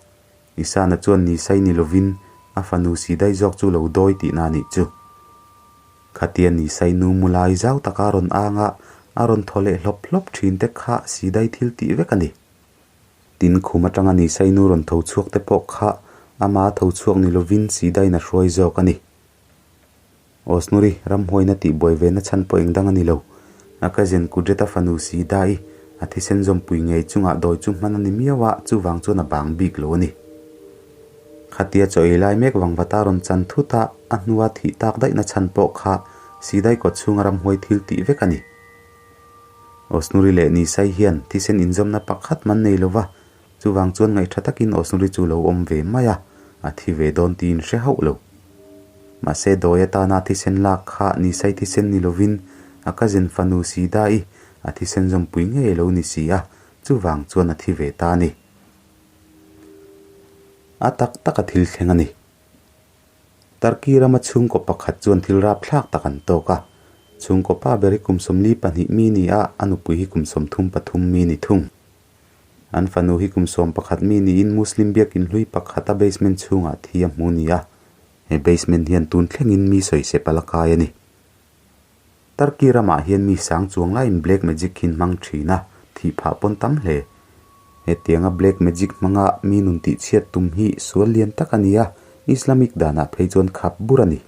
Isana chuan Nisai ni lovin a fanu Sidai zawk chu lo dawi tihna a nih chu. Khatia Nisai nu mulai zau taka a rawn ang a, a rawn thaw leh hlawp hlawp thin te kha Sidai thil tih vek a ni. Tin, khum atanga Nisai nu rawn tho chhuak te pawh kha ama tho chhuak ni lovin Sidaiin a hruai zawk a ni. Osnuri, ramhuaina tih buai ve na chhan pawh engdang a ni lo. A cousin Kudret-a fanu Sida-i a thisen zawmpui ngei chungah dawi chu hman a ni miau a, chuvang chuan a bang bik lo a ni. Khatia chaw ei lai mek vangvata rawn chan thut a, a hnua thih tak daihna chhan pawh kha Sidai kawt chhunga ramhuai thil tih vek a ni. Osnuri leh Nisai hian thisen inzawmna pakhat man nei lova, chuvang chuan ngaihṭha takin Osnuri chu lo awm ve mai a, a thi ve dawn tiin hre hauh lo. Mahse dawi atana thisen lak kha Nisai thisen ni lovin a cousin fanu Sida-i a thisen zawmpui ngei lo ni si a, chuvang chuan a thi ve ta a ni. A tak tak a thil thleng a ni. Turkey rama chhungkaw pakhat chuan thil rapthlak tak an tawk a. Chhungkaw pa ber hi kum 42 mi ni a, a nupui hi kum 33 mi ni thung. An fanu hi kum 11 mi niin Muslim biakin hlui pakhata basement chhungah thi a hmu ni a. He basement hian tun thlengin mi sawisep a la kai a ni. Turkey ramah hian mi sang chuang laiin black magic hi an hmang thin a, thih phah pawn tam hle. Hetianga black magic hmanga mi nun tihchhiat tum hi sual lian tak a ni a, Islamic danah phei chuan khap bur a ni.